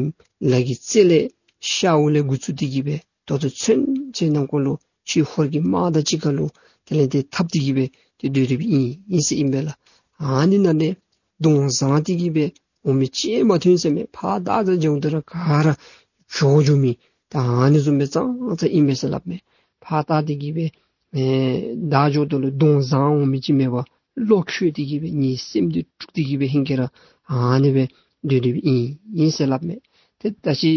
ལ་གི་རྩེ་ལས་ཤརཝ་ལས་འགོ་བཙུགས་ཏེ་གི་སྦེ་ད་ལྟོ་ཚུན་ཚོད་ནང་འཁོད་ལུ་ཆུ་ཧོར་གྱི་དམག་དང་གཅིག་ཁར་ལུ་དེ་ལས་ཏེ་འཐབ་སྟེ་གི་སྦེ་ཏེ་སྡོད་སྡོདཔ་ཨིན་ཨིན་ཟེར་ཨིན་པས་ལགས། ཨ་ནི་ནང་ལས་གདོང་བཟང་སྟེ་གི་སྦེ་འོང་མི་ཅིག་མ་ཐོན་ཟེར་མས། ཕར་ད་ད་འགྱོཝ་ད་ར་ག་ར་བྱོག་འགྱོ་མི་ད་ཨ་ནི་བཟུམ་སྦེ་ཙང་ཙང་ཨིན་པས་ཟེར་སླབ་མས། ཕར་ད་སྟེ་གི་སྦེ་ཨེ་ད་འགྱོཝ་ད་ལུ་གདོང་བཟང་འོང་མི་ཅིག་མེད་པར་བློ་འགྱོད་དེ་གི་སྦེ་ངེའི་སེམས་འདི་དཀྲུགས་ཏེ་གི་སྦེ་ཧེང་སྐལ་ར་ཨ་ནི་སྦེ་སྡོད་སྡོདཔ་ཨིན་ཨིན་ཟེར་སླབ་མས། ཏེ་ད་ཅི་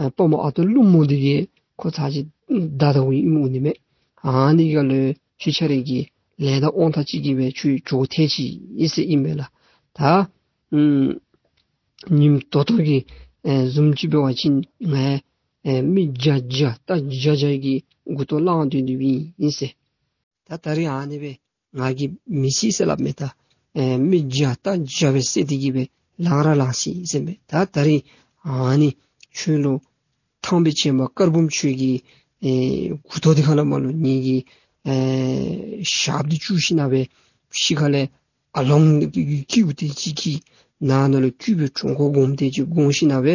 ཨ་དཔའ་མོ་ཨ་སྟག་ཀླུ་མོ་འདི་གིས་ཁོ་ཚར་ཅིག་བདའ་བདའཝ་ཨིནམ་འོང་ནི་མས། ཨ་ནི་ག་ལུ་ཁྱོད་ཁྱོད་རའི་གི་ལས་དང་དབང་ཐང་ཅིག་གིས་སྦེ་ཁྱོད་བྱོག་ཐལ་ཅི་ཨིན་ཟེར་ཨིན་པས་ལགས། ད་ཨམ་ཉིམ་ད་ལྟོ་གི་ཨེ་བཟུམ་ཅིག་འབད་བ་ཅིན་ང་ཨེ་མི་བརྒྱ་བརྒྱ་རྟ་བརྒྱ་བརྒྱ་གི་མགུ་ཏོ་བླངས་སྡོད་སྡོདཔ་ཨིན་ཨིན་ཟེར། ད་ད་རིས་ཨ་ནི་སྦེ་ང་གིས་མི་ཤེས་ཟེར་སླབ་མས། ད་ཨེ་མི་བརྒྱ་རྟ་བརྒྱ་སྦེ་བསད་དེ་གི་སྦེ་ལང་ར་ལང་ཅི་ཟེར་མས། ད་ད་རིས་ཨ་ནི་ཁྱོད་ལུ་ཐང་པའི་བྱེ་མ་དཀར་འབུམ་ཁྱོད་ཀྱི་ཨེ་མགུ་ཏོ་འདི་ཁ་ལས་མར་ལུ་ངེ་གི་ཨེ་ཞགསཔ་འདི་བཅུག་ཞིན་ན་སྦེ་ཕྱི་ཁ་ལས་ཨ་ལོང་གི་ཀེའུ་དེ་ཅིག་གིས་ནང་ན་ལུ་ཀེའུ་སྦེ་གྲོང་ཁོག་སྒོམ་དེ་ཅིག་སྒོམ་ཞིན་ན་སྦེ་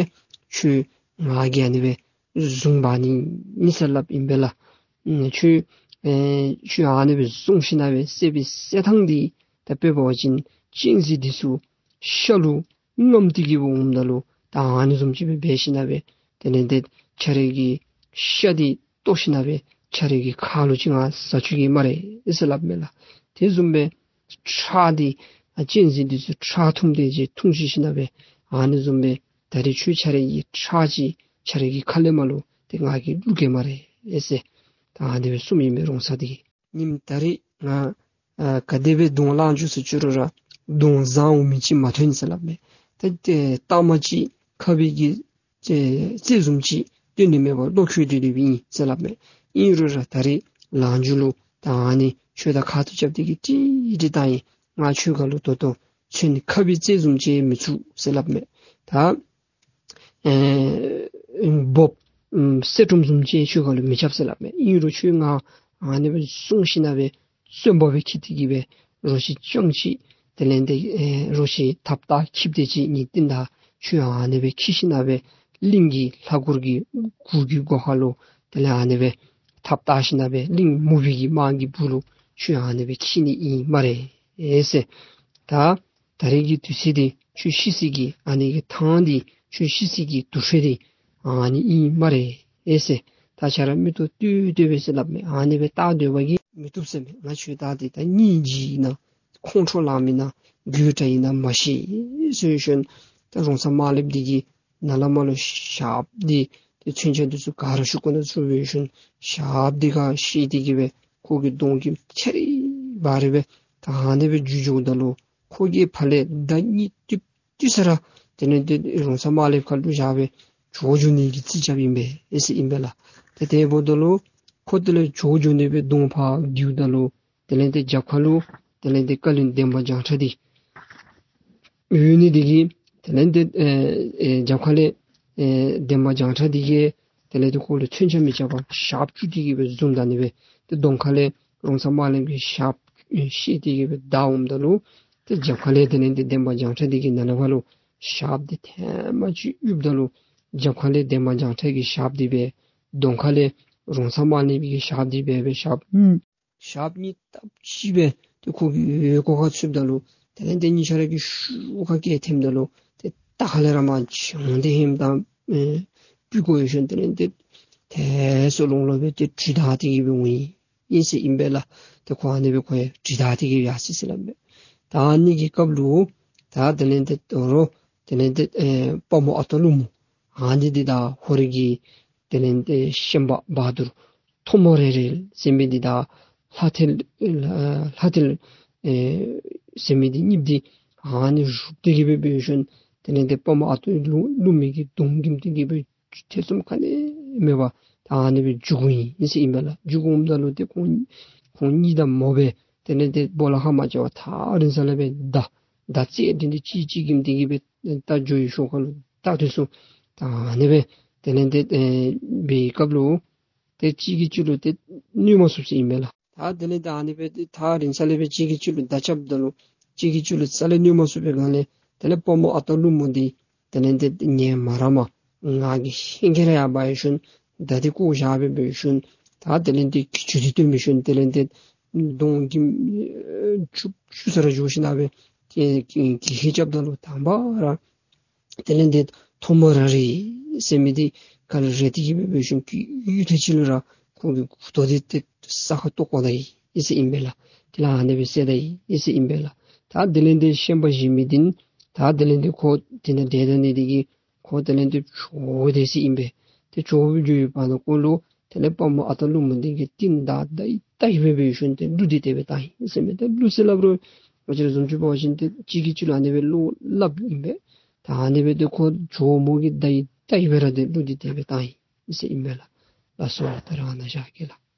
ཁྱོད་ང་གིས་ཨ་ནི་སྦེ་བཟུང་འབག་ནི་ཨིན་ཟེར་སླབ་ཨིན་པས་ལགས། ཨམ་ཁྱོད་ཨེ་ཁྱོད་ཨ་ནི་སྦེ་བཟུང་ཞིན་ན་སྦེ་བསད་པའི་བསད་ཐངས་འདི་ད་དཔེ་འབད་བ་ཅིན་གཅན་གཟན་འདི་ཚུ་ཤ་ལུ་རྔམ་སྟེ་གི་སྦེ་འོངམ་ད་ལུ་ད་ཨ་ནི་བཟུམ་ཅིག་སྦེ་འབད་ཞིན་ན་སྦེ་དེ་ལས་ཏེ་ཁྱོད་རའི་གི་ཤ་འདི་བཏོག་ཞིན་ན་སྦེ་ཁྱོད་རའི་གི་ཁ་ལུ་ཅིག་ང་ཟ་བཅུག་གེ་སྨ་རེ་ཟེར་སླབ་མས་ལགས། དེ་བཟུམ་སྦེ་ཁྲག་འདི་ཨ་གཅན་གཟན་འདི་ཚུ་ཁྲག་འཐུང་དེ་ཅིག་འཐུང་ཞིན་ན་སྦེ་ཨ་ནི་བཟུམ་སྦེ་ད་རིས་ཁྱོད་ཁྱོད་རའི་གི་ཁྲག་ཅིག་ཁྱོད་རའི་གི་ཁ་ལས་མར་ལུ་ཏེ་ང་གིས་བླུག་གེ་སྨ་རེ་ཟེར། ད་ཨ་ནི་སྦེ་གསུངམ་ཨིན་མས་རོང་ཚ་འདི་གིས། ཉིམ་ད་རིས་ང་ཨ་ག་དེ་སྦེ་གདོང་ལངས་འགྱོ་ཟེར་ཅི་རུང་ར་གདོང་བཟང་འོང་མི་ཅིག་མ་ཐོན་ཟེར་སླབ་མས། ཏེ་ཏེ་རྟགས་མ་ཅིག་ཁ་བའི་གི་ཨེ་རྩེ་བཟུམ་ཅིག་སྟོན་ནི་མེད་པར་བློ་འགྱོད་དེ་སྡོདཔ་ཨིན་ཟེར་སླབ་མས། ཨིན་རུང་ར་ད་རིས་ལངས་འགྱོ་ལུ་ད་ཨ་ནི་ཁྱོད་དང་ཁ་ཐུག་རྐྱབ་སྟེ་གི་ཏིག་ཏིག་བཏང་ཡི། ང་ཁྱོད་ཁ་ལུ་ད་ལྟོ་ཚོན་ཁ་བའི་རྩེ་བཟུམ་ཅིག་མི་ཚུགས་ཟེར་སླབ་མས། ད་ཨེ་འབོབ་ཨམ་གསེར་ཀྲོམ་བཟུམ་ཅིག་ཁྱོད་ཁ་ལུ་མི་རྐྱབ་ཟེར་སླབ་མས། ཨིན་རུང་ཁྱོད་ང་ཨ་ནི་སྦེ་བཟུང་ཞིན་ན་སྦེ་བཙོན་པ་སྦེ་འཁྱིད་དེ་གི་སྦེ་རོ་ཁྱི་སྤྱང་ཁྱི་དེ་ལས་ཏེ་ཨེ་རོ་ཁྱི་ཐབས་ཏག་འཁྱིད་དེ་ཅིག་ངེའི་རྟིང་བདའ་ཁྱོད་ཨ་ནི་སྦེ་འཁྱིད་ཞིན་ན་སྦེ་གླིང་གི་ལྷ་གུར་གྱི་གུར་གྱི་སྒོ་ཁ་ལུ་དེ་ལས་ཨ་ནི་སྦེ་ཐབས་ཏག་ཞིན་ན་སྦེ་གླིང་མུ་བི་གི་དམག་གི་སྦུག་ལུ་ཁྱོད་ཨ་ནི་སྦེ་འཁྱིད་ནི་ཨིན་སྨ་རེ་ཟེར། ད་ད་རིས་ཀྱི་དུས་ཚོད་འདི་ཁྱོད་ཤི་སའི་གི་ཨ་ནི་གི་ཐང་འདི་ཁྱོད་ཤི་སའི་གི་དུར་ཁྲོད་འདི་ཨ་ནི་ཨིན་སྨ་རེ་ཟེར། ད་ཁྱོད་ར་མིག་ཏོ་བཏོད་བཏོད་པས་ཟེར་སླབ་མས། ཨ་ནི་སྦེ་བལྟ་སྡོད་པ་གིས་མི་བཏུབ་ཟེར་མས། ང་ཁྱོད་བདའ་སྟེ་ད་སྙིང་རྗེ་ཨིན་ན་ཁོང་ཁྲོ་ལངས་མི་ན་དགོད་བྲ་ཨིན་ན་མ་ཤེས་ཟེར་ཞིནམ་ད་རོང་ཚ་དམར་ལེབ་འདི་གིས་ནཱ་ལས་མར་ལུ་ཞགསཔ་འདི་ཏེ་མཚོན་ཆ་འདི་ཚུ་ག་ར་ཤོར་གོ་ནི་ཚུ་འབད་ཞིནམ་ཞགསཔ་འདི་ག་ཤེད་དེ་གི་སྦེ་ཁོ་གི་གདོང་གི་ཁ་རི་བ་རི་སྦེ་ད་ཨ་ནི་སྦེ་འགྱོ་འགྱོཝ་ད་ལུ་ཁོ་གིས་ཕར་ལས་ད་གཉིད་ཏིག་ཏིག་ས་ར་དེ་ལས་ཏེ་རོང་ཚ་དམར་ལེབ་ཁ་ལུ་བཞག་སྦེ་བྱོག་འགྱོ་ནི་གི་རྩིས་རྐྱབ་ཨིན་པས་ཨེ་ཟེར་ཨིན་པས་ལགས། ཏེ་དེ་འབདཝ་ད་ལུ་ཁོ་དེ་ལས་བྱོག་འགྱོ་ནི་སྦེ་གདོང་ཕར་བསྒྱིརཝ་ད་ལུ་དེ་ལས་ཏེ་རྒྱབ་ཁ་ལུ་དེ་ལས་ཏེ་བཀའ་བློན་འདན་མ་བྱང་ཁྲ་འདི་ཡོད་ནི་འདི་གིས་དེ་ལས་ཏེ་ཨེ་ཨེ་རྒྱབ་ཁ་ལས་ཨེ་འདན་མ་བྱང་ཁྲ་འདི་གིས་དེ་ལས་ཏེ་ཁོ་ལུ་མཚོན་ཆ་མི་རྐྱབ་པར་ཞགསཔ་བཅུག་སྟེ་གི་སྦེ་བཟུང་ད་ནི་སྦེ་ཏེ་གདོང་ཁ་ལས་རོང་ཚ་དམར་ལེབ་ཀྱིས་ཞགསཔ་ཨེ་ཤེད་དེ་གི་སྦེ་བདའ་འོངམ་ད་ལུ་ཏེ་རྒྱབ་ཁ་ལས་དེ་ལས་ཏེ་འདན་མ་བྱང་ཁྲ་འདི་གིས་ནཱ་ལས་ཕར་ལུ་ཞགསཔ་འདི་ཐེངས་མ་གཅིག་གཡུགཔ་ད་ལུ་རྒྱབ་ཁ་ལས་འདན་མ་བྱང་ཁྲ་གི་ཞགསཔ་འདི་སྦེ་གདོང་ཁ་ལས་རོང་ཚ་དམར་ལེབ་ཀྱི་ཞགསཔ་འདི་སྦེ་སྦེ་ཞགསཔ་ཨུམ་ཞགསཔ་གཉིས་སྟབས་གཅིག་སྦེ་ཏེ་ཁོ་གི་འོག་ཁ་ཚུདཔ་ད་ལུ་ཏེ་ དེ་ལས་ཏེ་གཉིས་ཆ་ར་གིས་ཤུགས་ཁ་སྐད་འཐེནམ་ད་ལུ་ཏེ་ད་ལས་ར་མར་བྱང་སྟེ་ཧེམ་དང་ཨེ་སྤུ་གུ་ཡོད་ཤོན་དེ་ལས་ཏེ་ཏེ་སོ་ལོང་ལོ་སྦེ་ཏེ་གྲི་དར་ཏེ་གི་སྦེ་འོང་ཡི་ཟེར་ཨིན་པས་ལགས། ཏེ་ཁོ་ཨ་ནི་སྦེ་ཁོ་ཡང་གྲི་དར་ཏེ་གི་ཡར་སོ་ཡི་ཟེར་སླབ་མས། ད་ཨ་ནི་གི་སྐབས་ལུ་ད་དེ་ལས་ཏེ་དོ་རུང་དེ་ལས་ཏེ་ཨེ་དཔའ་མོ་ཨ་སྟག་ཀླུ་མོ་ཨ་ནི་འདི་དང་ཧོར་གྱི་དེ་ལས་ཏེ་ཤན་པ་བ་དུར་ཐོག་མོ་རེ་རེ་ཟེར་མི་འདི་དང་ལྷ་ཐེལ་ལྷ་ཐེལ་ཨེ་ཟེར་མི་འདི་གཉིས་འདི་ཨ་ནི་རུབ་སྟེ་གི་སྦེ་འབད་ཞིནམ་དེ་ལས་ཏེ་དཔའ་མོ་ཨ་སྟག་ཀླུ་ཀླུ་མོ་གི་གདོང་བསྒྱིར་ཏེ་གི་སྦེ་ཐེ་ཚོམ་ག་ནི་མེད་པར་ད་ཨ་ནི་སྦེ་རྒྱུག་འོང་ཡི་ཟེར་ཨིན་པས་ལགས། རྒྱུག་འོངམ་ད་ལུ་ཏེ་ཁོང་ཁོང་གཉིས་དང་མོ་སྦེ་དེ་ལས་ཏེ་སྦོ་ལོགས་ཁར་མ་བཅར་བར་ཐག་རིང་ས་ལས་སྦེ་མདའ་མདའ་རྩེད་འདི་འདི་གཅིག་གཅིག་བསྒྱིར་ཏེ་གི་སྦེ་ད་འགྱོ་བའི་ཤུལ་ཁ་ལུ་ད་དེ་ཚུ་ད་ཨ་ནི་སྦེ་དེ་ལས་ཏེ་ཨེ་འབད་བའི་སྐབས་ལུ་ཏེ་གཅིག་གིས་གཅིག་ལུ་ཏེ་གནོད་མ་ཚུགས་ཟེར་ཨིན་པས་ལགས། ད་དེ་ལས་ད་ཨ་ནི་སྦེ་ཏེ་ཐག་རིང་ས་ལས་སྦེ་གཅིག་གིས་གཅིག་ལུ་མདའ་རྐྱབ་ད་ལུ་གཅིག་གིས་གཅིག་ལུ་རྩ་ལས་གནོད་མ་ཚུགས་པའི་སྒང་ལས་དེ་ལས་དཔའ་མོ་ཨ་སྟག་ཀླུ་མོ་འདི་དེ་ལས་ཏེ་ངལ་མ་རངསམ་ང་གིས་ཧེང་སྐལ་ར་ཡར་འབག་ཞིནམ་མདའ་འདི་བཀོག་བཞག་སྦེ་འབད་ཞིནམ་ད་དེ་ལས་ཏེ་གྱི་ཅུང་འདི་བཏོན་འབད་ཞིནམ་དེ་ལས་ཏེ་གདོང་གི་ཨེ་ཆུ་ཆུ་ས་ར་འགྱོ་ཞིནམ་སྦེ་ཏེ་གྱི་གྱི་ཧེ་རྐྱབ་ད་ལུ་དང་པ་ར་དེ་ལས་ཏེ་ཐོག་མོ་རེ་རེ་ཟེར་མི་འདི་ག་ལུ་རེག་སྟེ་གི་སྦེ་འབད་ཞིནམ་གྱི་ཡུད་ཐེངས་ཅིག་ལུ་ར་ཁོ་གི་མགུ་ཏོ་འདི་ཏེ་ས་ཁར་བཏོག་བཀོ་ད་ཡི་ཟེར་ཨིན་པས་ལགས། དེ་ལས་ཨ་ནི་སྦེ་བསད་ད་ཡི་ཟེར་ཨིན་པས་ལགས། ད་དེ་ལས་ཏེ་ཤན་པ་གཞན་མི་འདི་ད་དེ་ལས་ཏེ་ཁོ་དེ་ནང་དེ་ད་ནི་དེ་གིས་ཁོ་དེ་ལས་ཏེ་བྱོག་སྟེ་ཟེར་ཨིན་པས། ཏེ་བྱོག་སྦེ་འགྱོ་བའི་བར་ན་ཁོ་ལུ་དེ་ལས་དཔའ་མོ་ཨ་སྟག་ཀླུ་མོ་འདི་གིས་རྟིང་བདའ་བདའ་བདའ་སྦེ་འབད་ཞིནམ་ཏེ་གླུ་འདི་དེ་སྦེ་བཏང་ཡི་ཟེར་མས། ཏེ་གླུ་ཟེར་སླབ་རུང་ང་བཅས་ར་བཟུམ་ཅིག་འབད་བ་ཅིན་ཏེ་གཅིག་གིས་གཅིག་ལུ་ཨ་ནི་སྦེ་གླུ་སླབ་ཨིན་པས། ད་ཨ་ནི་སྦེ་ཏེ་ཁོ་བྱོག་མོ་གིས་བདའ་བདའ་སྦེ་ར་ཏེ་གླུ་འདི་དེ་སྦེ་བཏང་ཡི་ཟེར་ཨིན་པས་ལགས། ལགས་སོ། ད་རེས་ཨ་ནཱ་བཞག་གེ་ལགས།